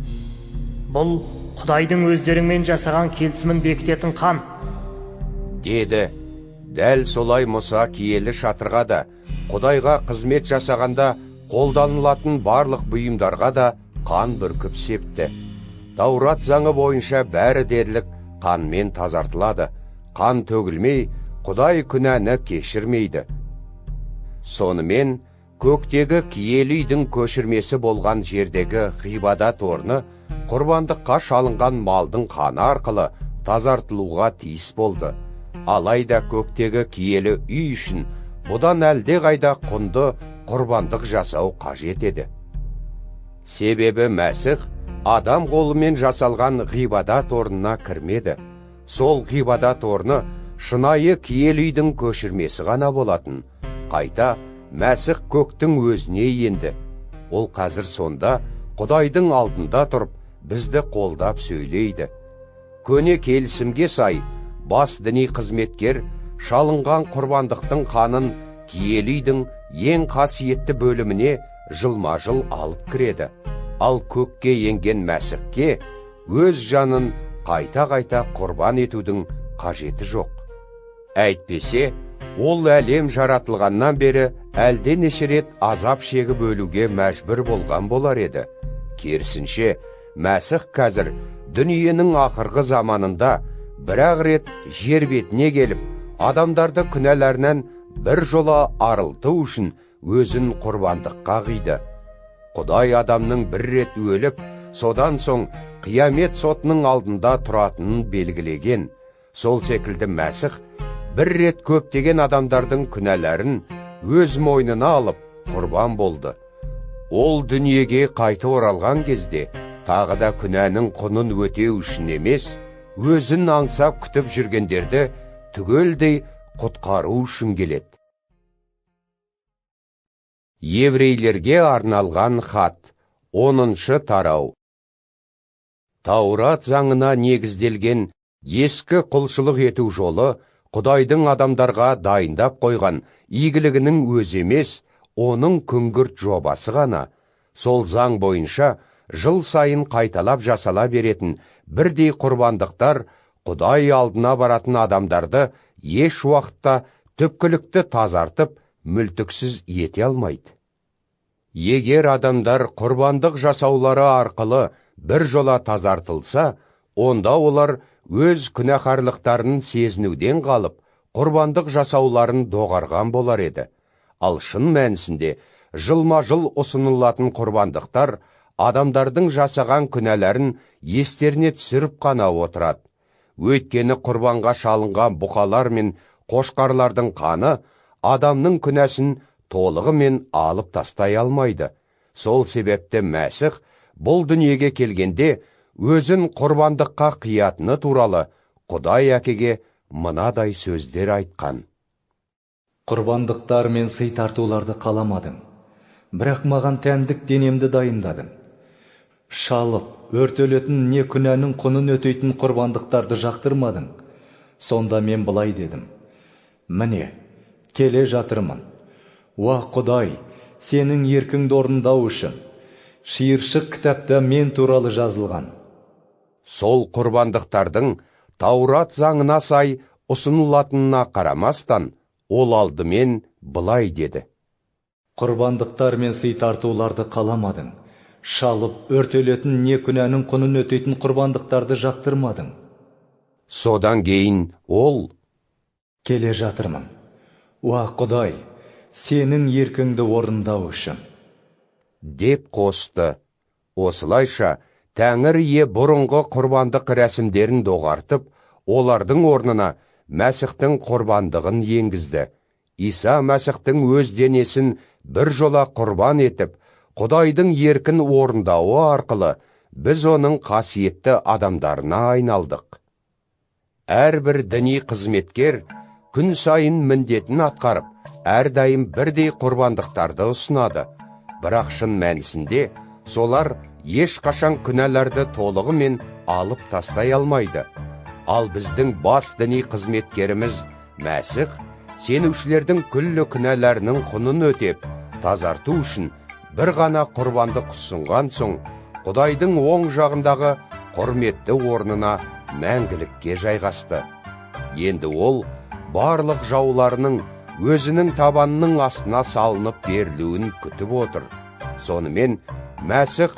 «Бұл Құдайдың өздеріңмен жасаған келісімін бекітетін қан», деді. Дәл солай Мұса киелі шатырға да, Құдайға қызмет жасағанда қолданылатын барлық бұйымдарға да қан бүркіп септі. Таурат заңы бойынша бәрі дерлік қанмен тазартылады. Қан төгілмей, Құдай күнәні кешірмейді. Сонымен көктегі киелі үйдің көшірмесі болған жердегі ғибадат орны құрбандыққа шалынған малдың қаны арқылы тазартылуға тиіс болды. Алайда көктегі киелі үй үшін бұдан әлдеқайда құнды құрбандық жасау қажет еді. Себебі Мәсіх адам қолымен жасалған ғибадат орнына кірмеді. Сол ғибадат орны шынайы киелі үйдің көшірмесі ғана болатын. Қайта Мәсіх көктің өзіне енді. Ол қазір сонда Құдайдың алдында тұрып, бізді қолдап сөйлейді. Көне келісімге сай, бас діни қызметкер шалынған құрбандықтың қанын киелі үйдің ең қасиетті бөліміне жылма-жыл алып кіреді. Ал көкке енген Мәсіхке өз жанын қайта-қайта құрбан етудің қажеті жоқ. Әйтпесе, ол әлем жаратылғаннан бері әлденеше рет азап шегіп өлуге мәжбүр болған болар еді. Керісінше, Мәсіх қазір дүниенің ақырғы заманында бір-ақ рет жер бетіне келіп, адамдарды күнәларынан бір жола арылту үшін өзін құрбандыққа қиды. Құдай адамның бір рет өліп, содан соң қиямет сотының алдында тұратынын белгілеген. Сол секілді Мәсіх бір рет көптеген адамдардың күнәларын өз мойнына алып құрбан болды. Ол дүниеге қайта оралған кезде тағы да күнәнің құнын өтеу үшін емес, өзін аңсап күтіп жүргендерді түгелдей құтқару үшін келеді. Еврейлерге арналған хат, 10-шы тарау. Таурат заңына негізделген ескі құлшылық ету жолы Құдайдың адамдарға дайындап қойған игілігінің өзі емес, оның күңгірт жобасы ғана. Сол заң бойынша жыл сайын қайталап жасала беретін бірдей құрбандықтар Құдай алдына баратын адамдарды еш уақытта түпкілікті тазартып, мүлтіксіз ете алмайды. Егер адамдар құрбандық жасаулары арқылы бір жола тазартылса, онда олар өз күнәһарлықтарын сезінуден қалып, құрбандық жасауларын доғарған болар еді. Ал шын мәнісінде жылма-жыл ұсынылатын құрбандықтар адамдардың жасаған күнәларын естеріне түсіріп қана отырады. Өйткені құрбанға шалынған бұқалар мен қошқарлардың қаны адамның күнәсін толығымен алып тастай алмайды. Сол себепті Мәсіх бұл дүниеге келгенде өзін құрбандыққа қиятыны туралы Құдай әкеге мынадай сөздер айтқан. Құрбандықтар мен сый тартуларды қаламадың, бірақ маған тәндік денемді дайындадың. Шалып, өртелетін не күнәнің құнын өтейтін құрбандықтарды жақтырмадың. Сонда мен былай дедім: міне, келе жатырмын. Уа Құдай, сенің еркіңді орындау үшін. Шиыршық кітапта мен туралы жазылған. Сол құрбандықтардың Таурат заңына сай ұсынылатынына қарамастан, ол алдымен былай деді: Құрбандықтар мен сый тартуларды қаламадың. Шалып, өртелетін не күнәнің құнын өтейтін құрбандықтарды жақтырмадың. Содан кейін ол: Келе жатырмын. Уа Құдай, сенің еркіңді орындау үшін, деп қосты. Осылайша Тәңір ие бұрынғы құрбандық рәсімдерін доғартып, олардың орнына Мәсіхтің құрбандығын енгізді. Иса Мәсіхтің өз денесін бір жола құрбан етіп, Құдайдың еркін орындауы арқылы біз оның қасиетті адамдарына айналдық. Әрбір діни қызметкер күн сайын міндетін атқарып, әрдайым бірдей құрбандықтарды ұсынады. Бірақ шын мәнісінде солар ешқашан күнәларды толығымен алып тастай алмайды. Ал біздің бас діни қызметкеріміз Мәсіх сенушілердің күллі күнәларының құнын өтеп, тазарту үшін бір ғана құрбандық ұсынған соң, Құдайдың оң жағындағы құрметті орнына мәңгілікке жайғасты. Енді ол барлық жауларының өзінің табанының астына салынып берілуін күтіп отыр. Сонымен Мәсіх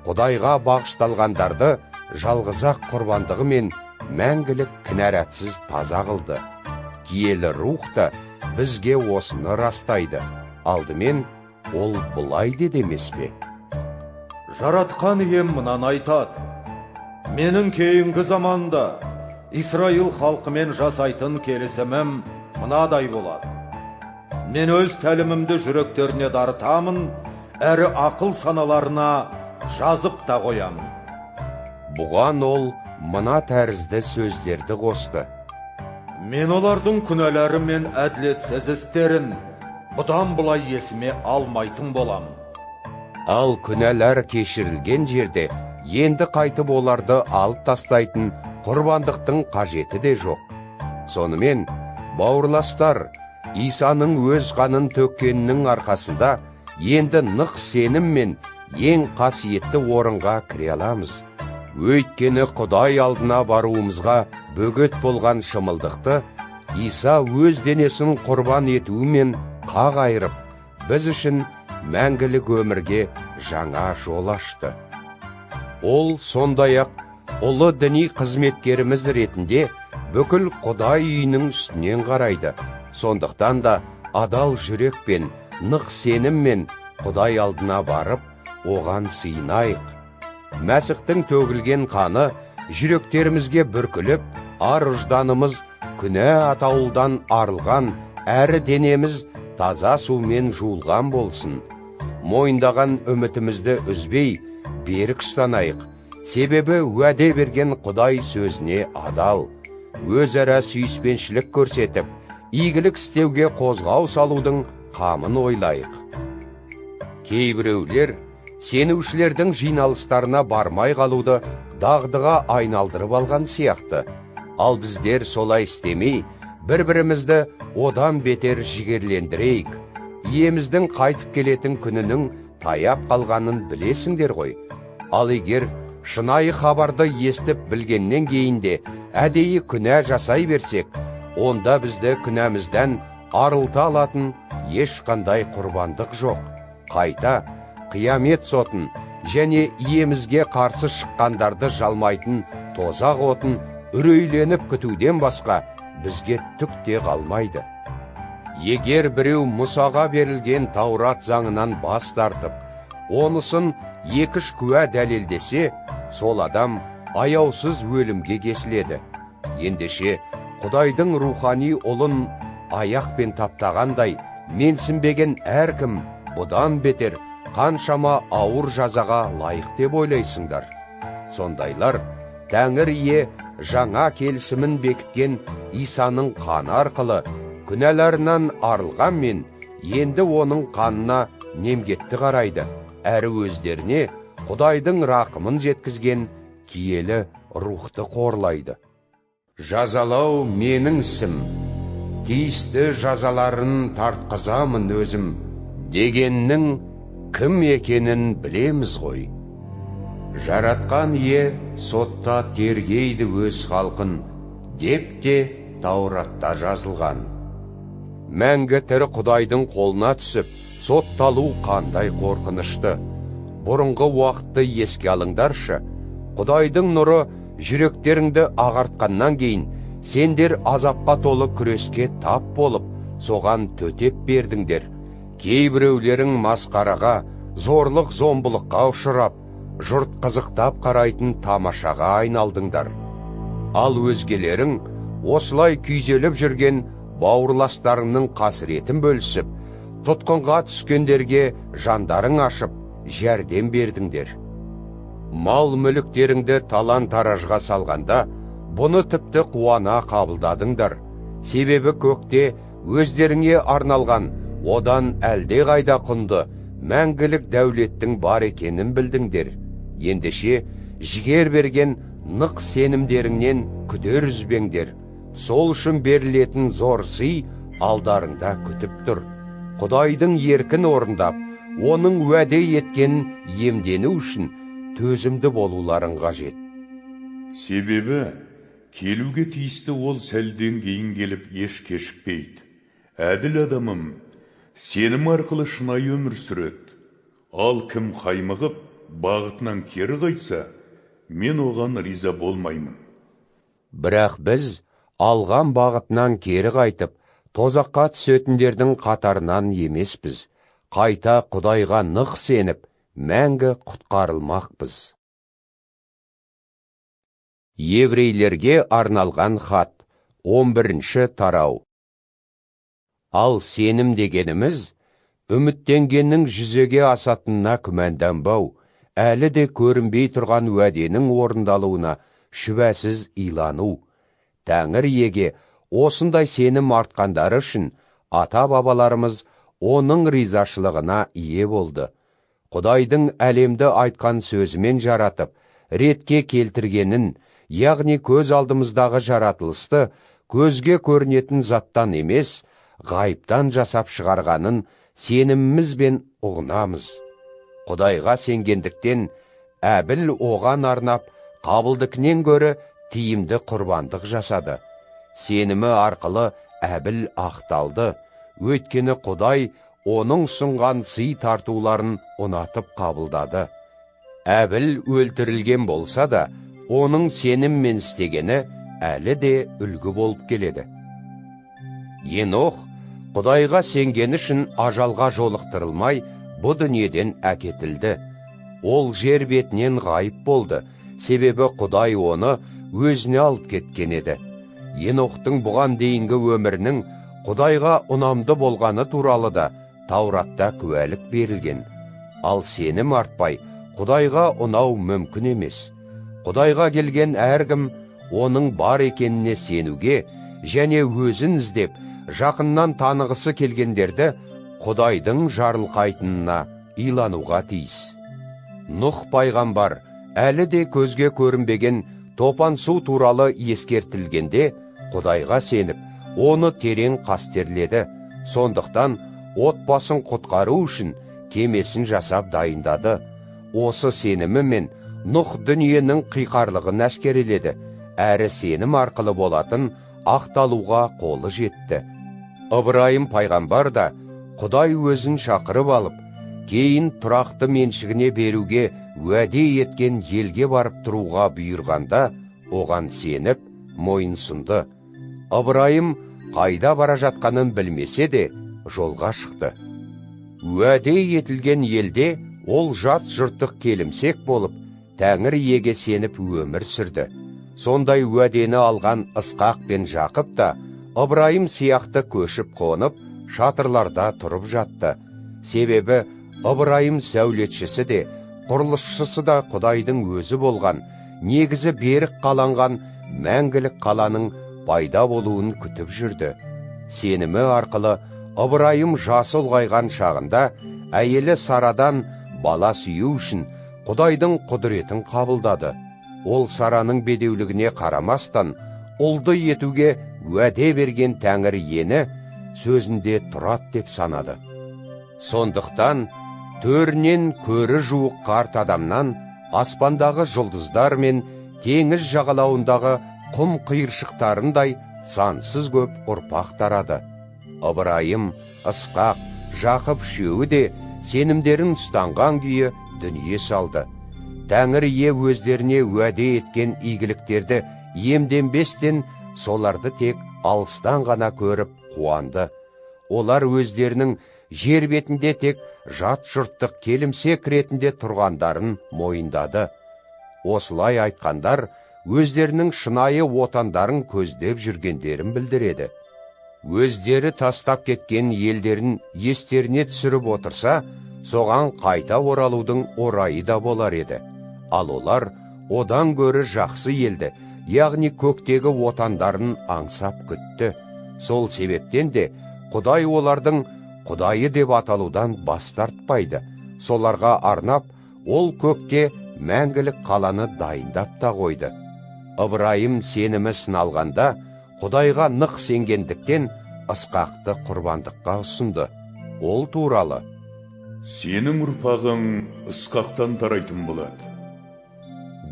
Құдайға бағышталғандарды жалғыз-ақ құрбандығымен мәңгілік кінәратсыз таза қылды. Киелі рух та бізге осыны растайды. Алдымен ол былай деді емес пе? Жаратқан ием мынаны айтады: менің кейінгі заманда Исраил халқымен жасайтын келісімім мынадай болады. Мен өз тәлімімді жүректеріне дарытамын, әрі ақыл саналарына жазып та қоямын. Бұған ол мына тәрізді сөздерді қосты: мен олардың күнәлары мен әділетсіз істерін бұдан былай есіме алмайтын боламын. Ал күнәлар кешірілген жерде енді қайтып оларды алып тастайтын құрбандықтың қажеті де жоқ. Сонымен, бауырластар, Исаның өз қанын төккенінің арқасында енді нық сеніммен ең қасиетті орынға кіре аламыз. Өйткені Құдай алдына баруымызға бөгет болған шымылдықты Иса өз денесін құрбан етуімен қақ айырып, біз үшін мәңгілік өмірге жаңа жол ашты. Ол сондай-ақ ұлы діни қызметкеріміз ретінде бүкіл Құдай үйінің үстінен қарайды. Сондықтан да адал жүрекпен, нық сеніммен Құдай алдына барып, оған сыйынайық. Мәсіхтің төгілген қаны жүректерімізге бүркіліп, ар ұжданымыз күнә атаулыдан арылған, әрі денеміз таза сумен жуылған болсын. Мойындаған үмітімізді үзбей, берік ұстанайық. Себебі уәде берген Құдай сөзіне адал. Өзара сүйіспеншілік көрсетіп, игілік істеуге қозғау салудың қамын ойлайық. Кейбіреулер сенушілердің жиналыстарына бармай қалуды дағдыға айналдырып алған сияқты. Ал біздер солай істемей, бір-бірімізді одан бетер жігерлендірейік. Иеміздің қайтып келетін күнінің таяп қалғанын білесіңдер ғой. Ал егер шынайы хабарды естіп білгеннен кейін де әдейі күнә жасай берсек, онда бізді күнәмізден арылта алатын ешқандай құрбандық жоқ. Қайта қиямет сотын және иемізге қарсы шыққандарды жалмайтын тозақ отын үрейленіп күтуден басқа бізге түк те қалмайды. Егер біреу Мұсаға берілген Таурат заңынан бас тартып, онысын екі-үш куә дәлелдесе, сол адам аяусыз өлімге кесіледі. Ендеше, Құдайдың рухани ұлын аяқпен таптағандай менсінбеген әркім бұдан бетер қаншама ауыр жазаға лайық деп ойлайсыңдар. Сондайлар Тәңір ие жаңа келісімін бекіткен Исаның қаны арқылы күнәларынан арылғанмен, енді оның қанына немгетті қарайды, әрі өздеріне Құдайдың рақымын жеткізген киелі рухты қорлайды. Жазалау менің ісім, тиісті жазаларын тартқызамын өзім дегеннің кім екенін білеміз ғой. Жаратқан ие сотта тергейді өз халқын деп те Тауратта жазылған. Мәңгі тірі Құдайдың қолына түсіп, сотталу қандай қорқынышты. Бұрынғы уақытты еске алыңдаршы. Құдайдың нұры жүректеріңді ағартқаннан кейін, сендер азапқа толы күреске тап болып, соған төтеп бердіңдер. Кейбіреулерің масқараға, зорлық зомбылыққа ұшырап, Жұрт қызықтап қарайтын тамашаға айналдыңдар. Ал өзгелерің осылай күйзеліп жүрген бауырластарыңның қасіретін бөлісіп, тұтқынға түскендерге жандарың ашып, жәрдем бердіңдер. Мал мүліктеріңді талан-таражға салғанда, бұны тіпті қуана қабылдадыңдар. Себебі көкте өздеріңе арналған, одан әлде қайда құнды, мәңгілік дәулеттің бар екенін білдіңдер. Ендеше, жігер берген нық сенімдеріңнен күдер үзбеңдер. Сол үшін берілетін зор сый алдарыңда күтіп тұр. Құдайдың еркін орындап, оның уәде еткенін иемдену үшін төзімді болуларың қажет. Себебі келуге тиісті ол сәлден кейін келіп еш кешікпейді. Әділ адамым сенім арқылы шынайы өмір сүреді. Ал кім қаймығып, бағытынан кері қайтса, мен оған риза болмаймын. Бірақ біз алған бағытынан кері қайтып, тозаққа түсетіндердің қатарынан емеспіз. Қайта Құдайға нық сеніп, мәңгі құтқарылмақпыз. Еврейлерге арналған хат, 11-ші тарау. Ал сенім дегеніміз, үміттенгеннің жүзеге асатынына күмәнданбау, әлі де көрінбей тұрған уәденің орындалуына шүбәсіз илану. Тәңір иеге осындай сенім артқандары үшін ата-бабаларымыз оның ризашылығына ие болды. Құдайдың әлемді айтқан сөзімен жаратып, ретке келтіргенін, яғни көз алдымыздағы жаратылысты көзге көрінетін заттан емес, ғайыптан жасап шығарғанын сенімімізбен ұғынамыз. Құдайға сенгендіктен Әбіл оған арнап, Қабылдікінен гөрі тиімді құрбандық жасады. Сенімі арқылы Әбіл ақталды, өйткені Құдай оның ұсынған сый тартуларын ұнатып қабылдады. Әбіл өлтірілген болса да, оның сеніммен істегені әлі де үлгі болып келеді. Енох Құдайға сенгені үшін ажалға жолықтырылмай, бұ дүниеден әкетілді. Ол жер бетінен ғайып болды, себебі Құдай оны өзіне алып кеткен еді. Енохтың бұған дейінгі өмірінің Құдайға ұнамды болғаны туралы да Тауратта куәлік берілген. Ал сенім артпай, Құдайға ұнау мүмкін емес. Құдайға келген әркім оның бар екеніне сенуге және өзін іздеп, жақыннан танығысы келгендерді Құдайдың жарылқайтынына илануға тиіс. Нұх пайғамбар әлі де көзге көрінбеген топан су туралы ескертілгенде Құдайға сеніп, оны терең қастерледі. Сондықтан отбасын құтқару үшін кемесін жасап дайындады. Осы сенімімен Нұх дүниенің қиқарлығын әшкереледі, әрі сенім арқылы болатын ақталуға қолы жетті. Ыбырайым пайғамбар да Құдай өзін шақырып алып, кейін тұрақты меншігіне беруге уәде еткен елге барып тұруға бұйырғанда, оған сеніп, мойынсұнды. Ыбырайым қайда бара жатқанын білмесе де, жолға шықты. Уәде етілген елде ол жат жұрттық келімсек болып, Тәңір иеге сеніп өмір сүрді. Сондай уәдені алған Ысқақ пен Жақып та Ыбырайым сияқты көшіп қонып, шатырларда тұрып жатты. Себебі Ыбырайым сәулетшісі де, құрылысшысы да Құдайдың өзі болған, негізі берік қаланған мәңгілік қаланың пайда болуын күтіп жүрді. Сенімі арқылы Ыбырайым жасы ұлғайған шағында әйелі Сарадан бала сүю үшін Құдайдың құдіретін қабылдады. Ол Сараның бедеулігіне қарамастан, ұлды етуге уәде берген Тәңір иені сөзінде тұрады деп санады. Сондықтан төрінен көрі жуық қарт адамнан аспандағы жұлдыздар мен теңіз жағалауындағы құм қиыршықтарындай сансыз көп ұрпақ тарады. Ыбырайым, Ысқақ, Жақып үшеуі де сенімдерін ұстанған күйі дүние салды. Тәңір ие өздеріне уәде еткен игіліктерді иемденбестен соларды тек алыстан ғана көріп қуанды. Олар өздерінің жер бетінде тек жат жұрттық келімсек ретінде тұрғандарын мойындады. Осылай айтқандар өздерінің шынайы отандарын көздеп жүргендерін білдіреді. Өздері тастап кеткен елдерін естеріне түсіріп отырса, соған қайта оралудың орайы да болар еді. Ал олар одан гөрі жақсы елді, яғни көктегі отандарын аңсап күтті. Сол себептен де Құдай олардың Құдайы деп аталудан бас тартпайды. Соларға арнап, ол көкте мәңгілік қаланы дайындап та қойды. Ыбырайым сенімі сыналғанда, Құдайға нық сенгендіктен Ысқақты құрбандыққа ұсынды. Ол туралы: «Сенің ұрпағың Ысқақтан тарайтын болады»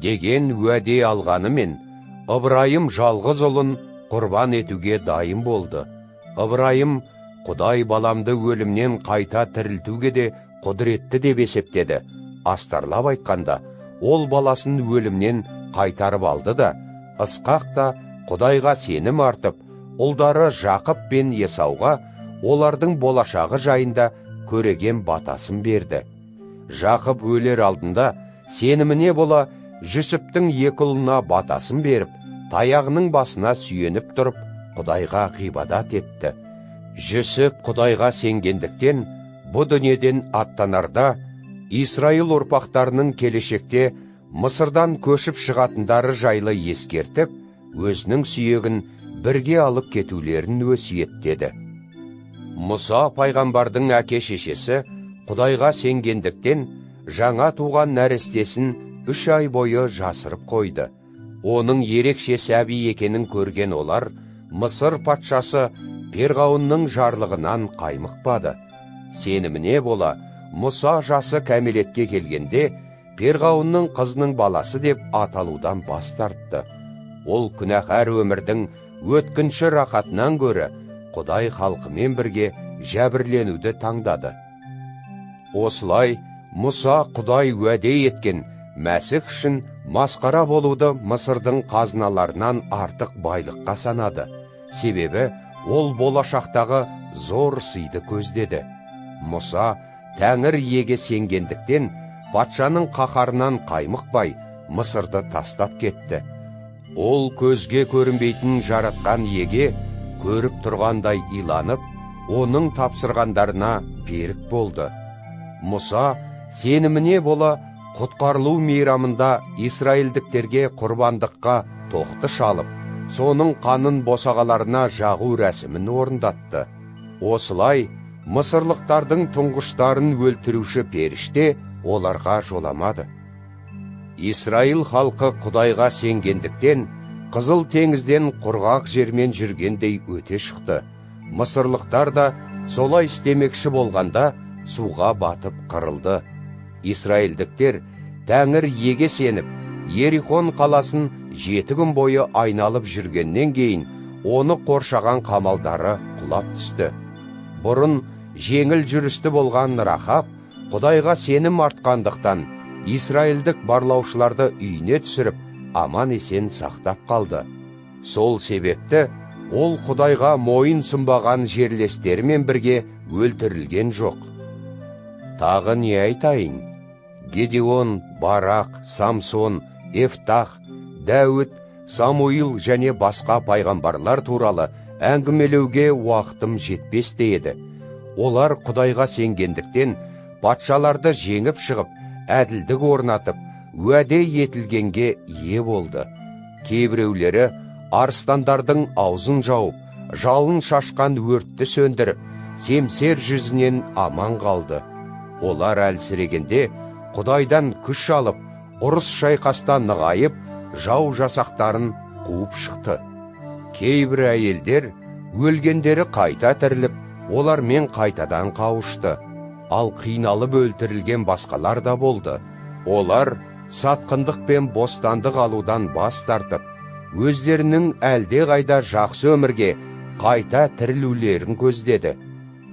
деген уәде алғанымен, Ыбырайым жалғыз ұлын құрбан етуге дайын болды. Ыбырайым Құдай баламды өлімнен қайта тірілтуге де құдіретті деп есептеді. Астарлап айтқанда, ол баласын өлімнен қайтарып алды да, Ысқақ та Құдайға сенім артып, ұлдары Жақып пен Есауға олардың болашағы жайында көреген батасын берді. Жақып өлер алдында сеніміне бола Жүсіптің екі ұлына батасын беріп, таяғының басына сүйеніп тұрып, Құдайға ғибадат етті. Жүсіп Құдайға сенгендіктен, бұ дүниеден аттанарда Исраил ұрпақтарының келешекте Мысырдан көшіп шығатындары жайлы ескертіп, өзінің сүйегін бірге алып кетулерін өсиеттеді. Мұса пайғамбардың әке шешесі Құдайға сенгендіктен жаңа туған нәрестесін 3 ай бойы жасырып қойды. Оның ерекше сәби екенін көрген олар Мысыр патшасы Перғауынның жарлығынан қаймықпады. Сеніміне бола Мұса жасы кәмелетке келгенде Перғауынның қызының баласы деп аталудан бас тартты. Ол күнәһар өмірдің өткінші рахатынан гөрі Құдай халқымен бірге жәбірленуді таңдады. Осылай Мұса Құдай уәде еткен Мәсіх үшін масқара болуды Мысырдың қазыналарынан артық байлыққа санады. Себебі ол болашақтағы зор сыйды көздеді. Мұса Тәңір иеге сенгендіктен патшаның қаһарынан қаймықпай Мысырды тастап кетті. Ол көзге көрінбейтін жаратқан иеге көріп тұрғандай иланып, оның тапсырғандарына берік болды. Мұса сеніміне бола құтқарылу мейрамында израильдіктерге құрбандыққа тоқты шалып, соның қанын босағаларына жағу рәсімін орындатты. Осылай мысырлықтардың тұңғыштарын өлтіруші періште оларға жоламады. Исраил халқы Құдайға сенгендіктен Қызыл теңізден құрғақ жермен жүргендей өте шықты. Мысырлықтар да солай істемекші болғанда суға батып қырылды. Израильдіктер Тәңір иеге сеніп, Ерихон қаласын 7 күн бойы айналып жүргеннен кейін оны қоршаған қамалдары құлап түсті. Бұрын жеңіл жүрісті болған Рахаб Құдайға сенім артқандықтан израильдік барлаушыларды үйіне түсіріп, аман-есен сақтап қалды. Сол себепті ол Құдайға мойын сұнбаған жерлестерімен бірге өлтірілген жоқ. Тағы не айтайын? Гедеон, Барақ, Самсон, Ефтах, Дәуіт, Самуил және басқа пайғамбарлар туралы әңгімелеуге уақытым жетпес те еді. Олар Құдайға сенгендіктен патшаларды жеңіп шығып, әділдік орнатып, уәде етілгенге ие болды. Кейбіреулері арыстандардың аузын жауып, жалын шашқан өртті сөндіріп, семсер жүзінен аман қалды. Олар әлсірегенде Құдайдан күш алып, ұрыс шайқаста нығайып, жау жасақтарын қуып шықты. Кейбір әйелдер өлгендері қайта тіріліп, олармен қайтадан қауышты. Ал қиналып өлтірілген басқалар да болды. Олар сатқындық пен бостандық алудан бас тартып, өздерінің әлде қайда жақсы өмірге қайта тірілулерін көздеді.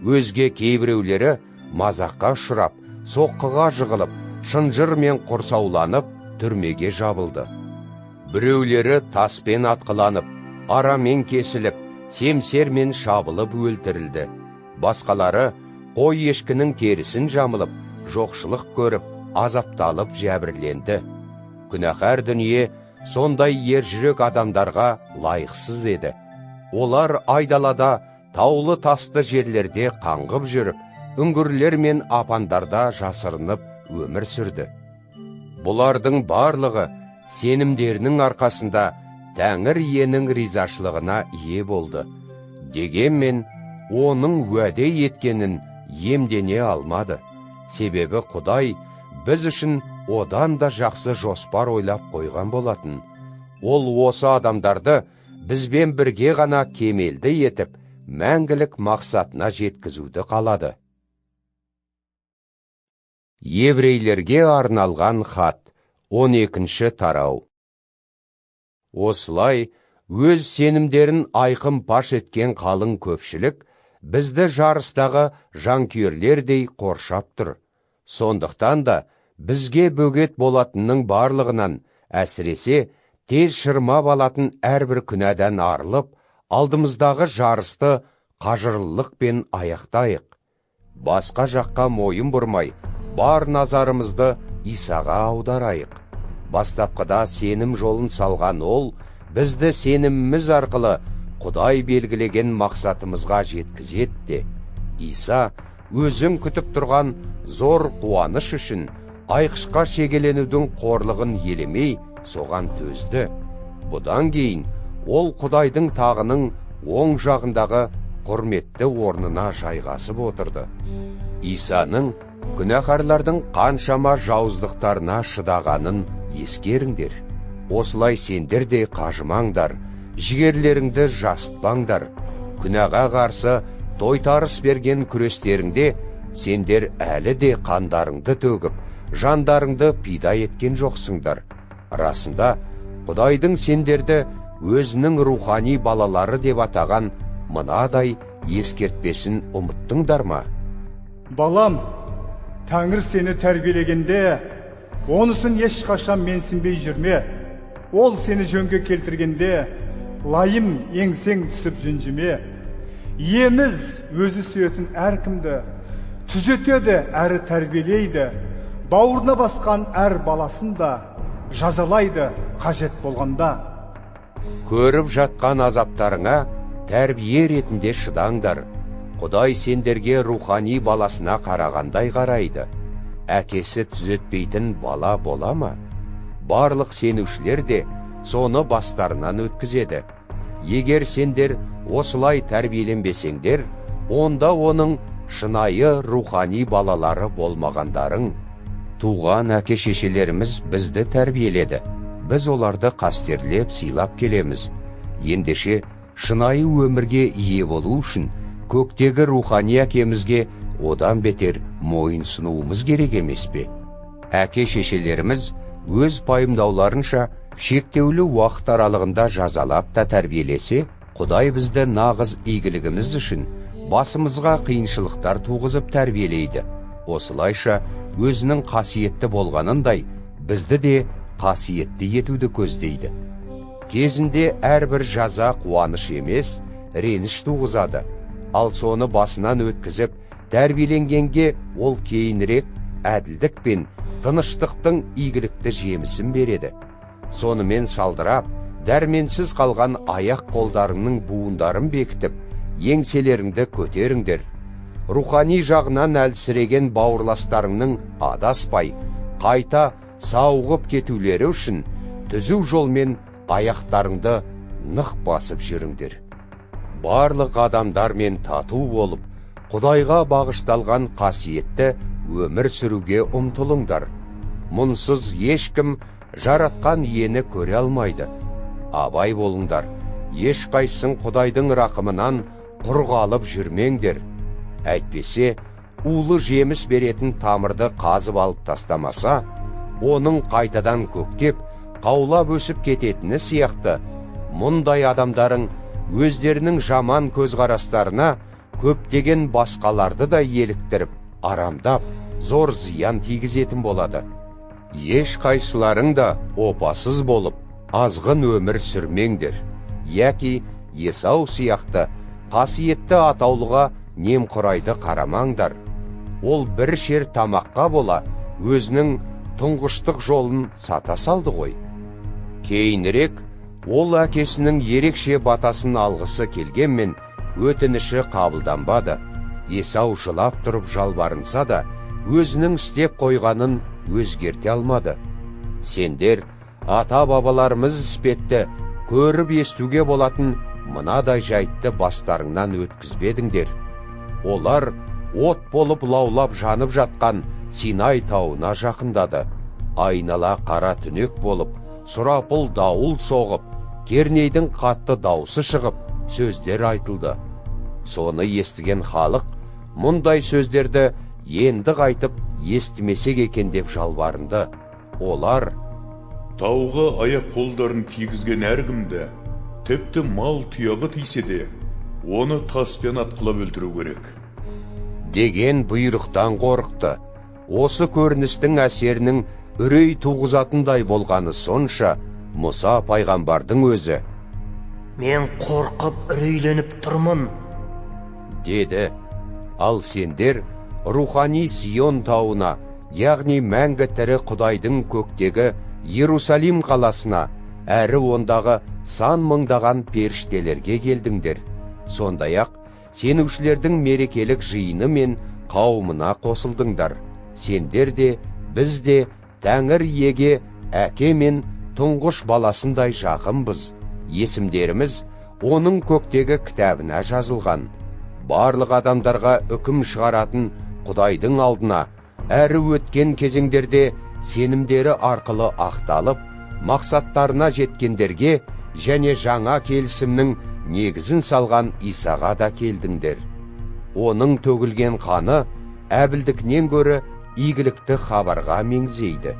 Өзге кейбіреулері мазаққа ұшырап, соққыға жығылып, шынжырмен құрсауланып, түрмеге жабылды. Біреулері таспен атқыланып, арамен кесіліп, семсермен шабылып өлтірілді. Басқалары Қой ешкінің терісін жамылып, жоқшылық көріп, азапталып жәбірленді. Күнәһар дүние сондай ержүрек адамдарға лайықсыз еді. Олар айдалада, таулы тасты жерлерде қаңғып жүріп, үңгірлер мен апандарда жасырынып өмір сүрді. Бұлардың барлығы сенімдерінің арқасында Тәңір иенің ризашылығына ие болды. Дегенмен, оның уәде еткенін иемдене алмады. Себебі Құдай біз үшін одан да жақсы жоспар ойлап қойған болатын. Ол осы адамдарды бізбен бірге ғана кемелді етіп, мәңгілік мақсатына жеткізуді қалады. Еврейлерге арналған хат, 12-ші тарау. Осылай, өз сенімдерін айқын паш еткен қалың көпшілік бізді жарыстағы жанкүйерлердей қоршап тұр. Сондықтан да бізге бөгет болатынның барлығынан, әсіресе тез шырмап алатын әрбір күнәдан арылып, алдымыздағы жарысты қажырлылықпен аяқтайық. Басқа жаққа мойын бұрмай, бар назарымызды Исаға аударайық. Бастапқыда сенім жолын салған ол, бізді сеніміміз арқылы Құдай белгілеген мақсатымызға жеткізеді де. Иса өзін күтіп тұрған зор қуаныш үшін айқышқа шегеленудің қорлығын елемей, соған төзді. Бұдан кейін ол Құдайдың тағының оң жағындағы құрметті орнына жайғасып отырды. Исаның күнәһарлардың қаншама жауыздықтарына шыдағанын ескеріңдер. Осылай сендер де қажымаңдар, жігерлеріңді жасытпаңдар. Күнәға қарсы тойтарыс берген күрестеріңде сендер әлі де қандарыңды төгіп, жандарыңды пида еткен жоқсыңдар. Расында, Құдайдың сендерді өзінің рухани балалары деп атаған мынадай ескертпесін ұмыттыңдар ма? Балам, Тәңір сені тәрбиелегенде, онысын ешқашан менсінбей жүрме. Ол сені жөнге келтіргенде, лайым еңсең түсіп жүнжіме. Иеміз өзі сүйетін әркімді түзетеді әрі тәрбиелейді. Бауырына басқан әр баласын да жазалайды қажет болғанда. Көріп жатқан азаптарыңа тәрбие ретінде шыдаңдар. Құдай сендерге рухани баласына қарағандай қарайды. Әкесі түзетпейтін бала бола ма? Барлық сенушілер де соны бастарынан өткізеді. Егер сендер осылай тәрбиеленбесеңдер, онда оның шынайы рухани балалары болмағандарың. Туған әке шешелеріміз бізді тәрбиеледі. Біз оларды қастерлеп, сыйлап келеміз. Ендеше, шынайы өмірге ие болу үшін көктегі рухани әкемізге одан бетер мойынсынуымыз керек емес пе? Әке шешелеріміз өз пайымдауларынша шектеулі уақыт аралығында жазалап та тәрбиелесе, Құдай бізді нағыз игілігіміз үшін басымызға қиыншылықтар туғызып тәрбиелейді. Осылайша өзінің қасиетті болғанындай бізді де қасиетті етуді көздейді. Кезінде әрбір жаза қуаныш емес, реніш туғызады. Ал соны басынан өткізіп, тәрбиеленгенге ол кейінірек әділдік пен тыныштықтың игілікті жемісін береді. Сонымен салдырап, дәрменсіз қалған аяқ қолдарыңның буындарын бекітіп, еңселеріңді көтеріңдер. Рухани жағынан әлсіреген бауырластарыңның адаспай, қайта сауығып кетулері үшін түзу жолмен аяқтарыңды нық басып жүріңдер. Барлық адамдармен тату болып, Құдайға бағышталған қасиетті өмір сүруге ұмтылыңдар. Мұнсыз ешкім жаратқан иені көре алмайды. Абай болыңдар, ешқайсың Құдайдың рақымынан құр қалып жүрмеңдер. Әйтпесе, улы жеміс беретін тамырды қазып алып тастамаса, оның қайтадан көктеп, қаулап өсіп кететіні сияқты, мұндай адамдарың өздерінің жаман көзқарастарына көптеген басқаларды да еліктіріп, арамдап, зор зиян тигізетін болады. Ешқайсыларың да опасыз болып, азғын өмір сүрмеңдер. Яки Есау сияқты қасиетті атаулыға немқұрайды қарамаңдар. Ол бір шер тамаққа бола өзінің тұңғыштық жолын сата салды ғой. Кейінірек ол әкесінің ерекше батасын алғысы келгенмен өтініші қабылданбады. Есау жылап тұрып жалбарынса да, өзінің істеп қойғанын өзгерте алмады. Сендер ата-бабаларымыз іспетті көріп естуге болатын мынадай жайтты бастарыңнан өткізбедіңдер. Олар от болып лаулап жанып жатқан Синай тауына жақындады. Айнала қара түнек болып, сұрапыл дауыл соғып, кернейдің қатты даусы шығып, сөздер айтылды. Соны естіген халық мұндай сөздерді енді қайтып естімесек екен деп жалбарынды. Олар тауға аяқ қолдарын тигізген әркімді, тіпті мал тұяғы тисе де, оны таспен атқылап өлтіру керек деген бұйрықтан қорықты. Осы көріністің әсерінің үрей туғызатындай болғаны сонша, Мұса пайғамбардың өзі: «Мен қорқып үрейленіп тұрмын», деді. Ал сендер рухани Сион тауына, яғни мәңгі тірі Құдайдың көктегі Иерусалим қаласына, әрі ондағы сан мыңдаған періштелерге келдіңдер. Сондай-ақ сенушілердің мерекелік жиыны мен қауымына қосылдыңдар. Сендер де, біз де Тәңір иеге әке мен тұңғыш баласындай жақынбыз. Есімдеріміз оның көктегі кітабына жазылған. Барлық адамдарға үкім шығаратын Құдайдың алдына, әрі өткен кезеңдерде сенімдері арқылы ақталып, мақсаттарына жеткендерге және жаңа келісімнің негізін салған Исаға да келдіңдер. Оның төгілген қаны әбілдікінен гөрі игілікті хабарға меңзейді.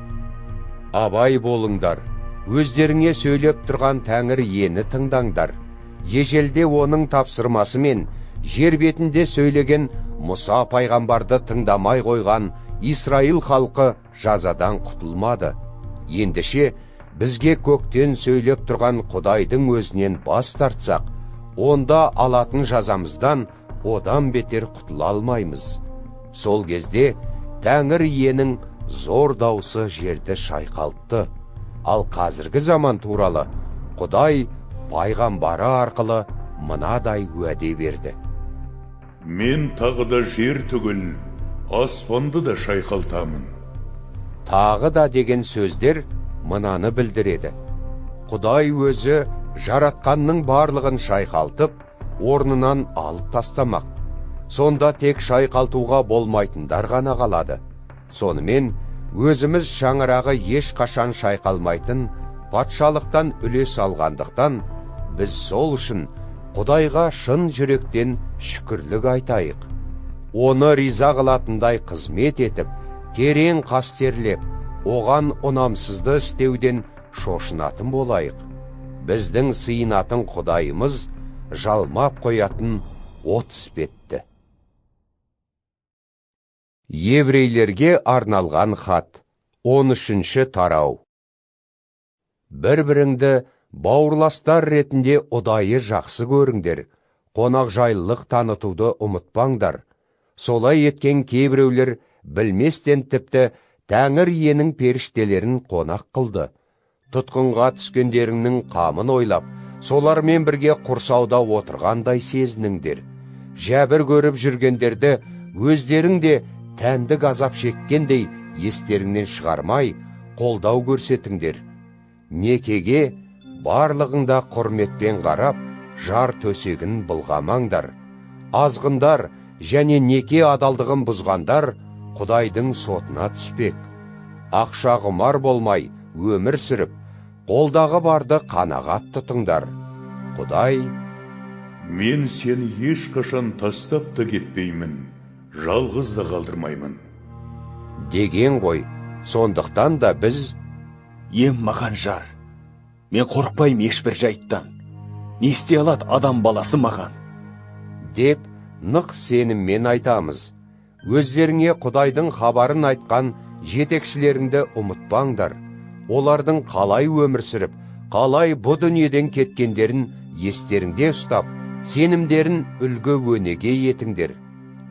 Абай болыңдар, өздеріңе сөйлеп тұрған Тәңір иені тыңдаңдар. Ежелде оның тапсырмасымен жер бетінде сөйлеген Мұса пайғамбарды тыңдамай қойған Исраил халқы жазадан құтылмады. Ендеше бізге көктен сөйлеп тұрған Құдайдың өзінен бас тартсақ, онда алатын жазамыздан одан бетер құтыла алмаймыз. Сол кезде Тәңір иенің зор даусы жерді шайқалтты. Ал қазіргі заман туралы Құдай пайғамбары арқылы мынадай уәде берді: «Мен тағы да жер түгіл, аспанды да шайқалтамын». Тағы да деген сөздер мынаны білдіреді: Құдай өзі жаратқанның барлығын шайқалтып, орнынан алып тастамақ. Сонда тек шайқалтуға болмайтындар ғана қалады. Сонымен өзіміз шаңырағы ешқашан шайқалмайтын патшалықтан үлес алғандықтан, біз сол үшін Құдайға шын жүректен шүкірлік айтайық. Оны риза қылатындай қызмет етіп, терең қастерлеп, оған ұнамсызды істеуден шошынатын болайық. Біздің сыйынатын Құдайымыз жалмап қоятын от іспетті. Еврейлерге арналған хат, 13-ші тарау. Бір-біріңді бауырластар ретінде ұдайы жақсы көріңдер, қонақжайлылық танытуды ұмытпаңдар. Солай еткен кейбіреулер білместен тіпті Тәңір иенің періштелерін қонақ қылды. Тұтқынға түскендеріңнің қамын ойлап, солармен бірге құрсауда отырғандай сезініңдер. Жәбір көріп жүргендерді өздерің де тәндік азап шеккендей естеріңнен шығармай, қолдау көрсетіңдер. Некеге барлығында құрметпен қарап, жар төсегін былғамаңдар. Азғындар және неке адалдығын бұзғандар Құдайдың сотына түспек. Ақша құмар болмай өмір сүріп, қолдағы барды қанағат тұтыңдар. Құдай: «Мен сені ешқашан тастап та кетпеймін, жалғыз да қалдырмаймын», деген ғой. Сондықтан да біз: «Ем маған жар, мен қорықпаймын ешбір жайттан, не істей алады адам баласы маған?» деп нық сеніммен айтамыз. Өздеріңе Құдайдың хабарын айтқан жетекшілеріңді ұмытпаңдар. Олардың қалай өмір сүріп, қалай бұ дүниеден кеткендерін естеріңде ұстап, сенімдерін үлгі өнеге етіңдер.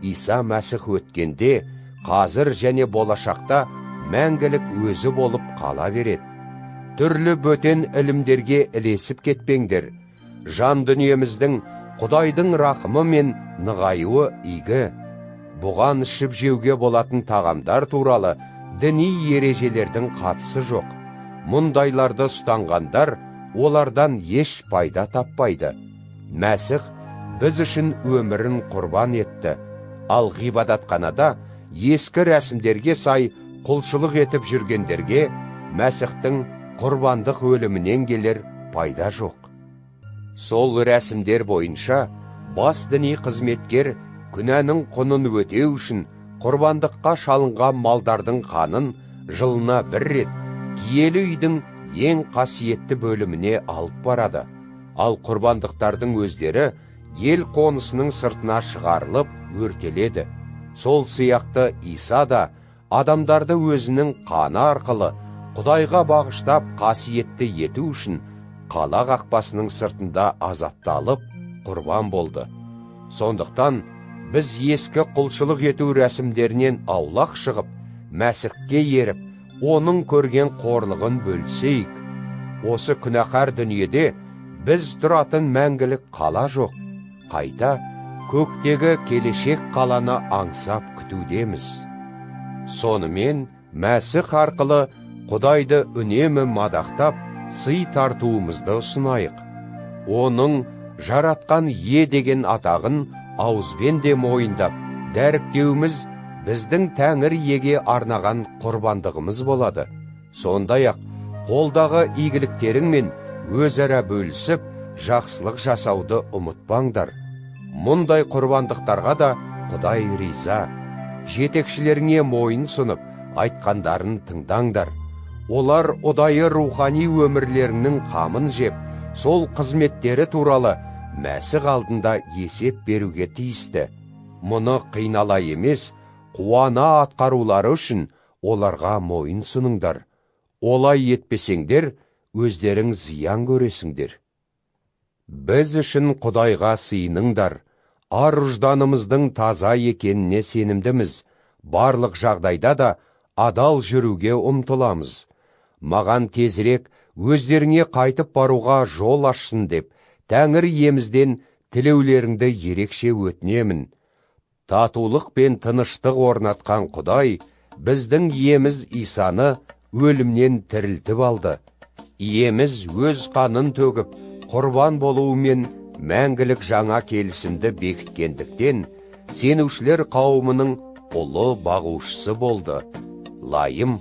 Иса Мәсіх өткенде қазір және болашақта мәңгілік өзі болып қала береді. Түрлі бөтен ілімдерге ілесіп кетпеңдер. Жан дүниеміздің Құдайдың рақымы мен нығаюы игі. Бұған ішіп жеуге болатын тағамдар туралы діни ережелердің қатысы жоқ. Мұндайларды ұстанғандар олардан еш пайда таппайды. Мәсіх біз үшін өмірін құрбан етті. Ал ғибадатханада ескі рәсімдерге сай құлшылық етіп жүргендерге Мәсіхтің құрбандық өлімінен келер пайда жоқ. Сол рәсімдер бойынша бас діни қызметкер күнәнің құнын өтеу үшін құрбандыққа шалынған малдардың қанын жылына бір рет киелі үйдің ең қасиетті бөліміне алып барады. Ал құрбандықтардың өздері ел қонысының сыртына шығарылып өртеледі. Сол сияқты Иса да адамдарды өзінің қаны арқылы Құдайға бағыштап қасиетті ету үшін қала қақпасының сыртында азапталып құрбан болды. Сондықтан біз ескі құлшылық ету рәсімдерінен аулақ шығып, Мәсіхке еріп, оның көрген қорлығын бөлісейік. Осы күнәһар дүниеде біз тұратын мәңгілік қала жоқ. Қайта көктегі келешек қаланы аңсап күтудеміз. Сонымен Мәсіх арқылы Құдайды үнемі мадақтап, сый тартуымызды ұсынайық. Оның жаратқан ие деген атағын ауызбен де мойындап, дәріптеуіміз біздің Тәңір иеге арнаған құрбандығымыз болады. Сондай-ақ қолдағы игіліктеріңмен өзара бөлісіп, жақсылық жасауды ұмытпаңдар. Мұндай құрбандықтарға да Құдай риза. Жетекшілеріңе мойын сұнып, айтқандарын тыңдаңдар. Олар ұдайы рухани өмірлерінің қамын жеп, сол қызметтері туралы Мәсіх алдында есеп беруге тиісті. Мұны қинала емес, қуана атқарулары үшін оларға мойын сұныңдар. Олай етпесеңдер, өздерің зиян көресіңдер. Біз үшін Құдайға сыйыныңдар. Ар ұжданымыздың таза екеніне сенімдіміз. Барлық жағдайда да адал жүруге ұмтыламыз. Маған тезірек өздеріңе қайтып баруға жол ашсын деп, Тәңір иемізден тілеулеріңді ерекше өтінемін. Татулық пен тыныштық орнатқан Құдай біздің иеміз Исаны өлімнен тірілтіп алды. Иеміз өз қанын төгіп, құрбан болуымен мәңгілік жаңа келісімді бекіткендіктен, сенушілер қауымының ұлы бағушысы болды. Лайым,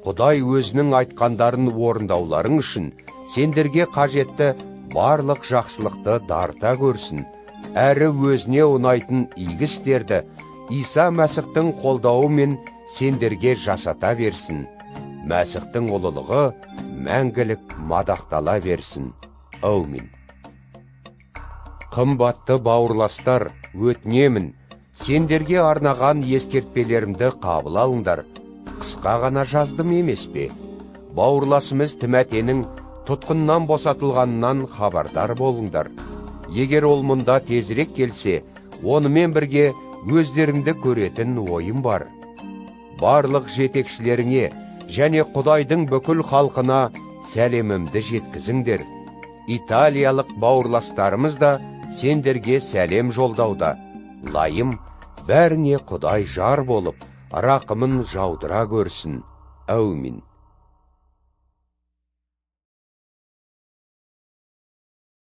Құдай өзінің айтқандарын орындауларың үшін сендерге қажетті барлық жақсылықты дарыта көрсін. Әрі өзіне ұнайтын игі істерді Иса Мәсіхтің қолдауымен сендерге жасата берсін. Мәсіхтің ұлылығы мәңгілік мадақтала берсін. Әумин. Қымбатты бауырластар, өтінемін, сендерге арнаған ескертпелерімді қабыл алыңдар. Қысқа ғана жаздым емес пе? Бауырласымыз Тимәтенің тұтқыннан босатылғанынан хабардар болыңдар. Егер ол мұнда тезірек келсе, онымен бірге өздеріңді көретін ойым бар. Барлық жетекшілеріңе және Құдайдың бүкіл халқына сәлемімді жеткізіңдер. Италиялық бауырластарымыз да сендерге сәлем жолдауда. Лайым, бәріне Құдай жар болып, рақымын жаудыра көрсін. Әумин.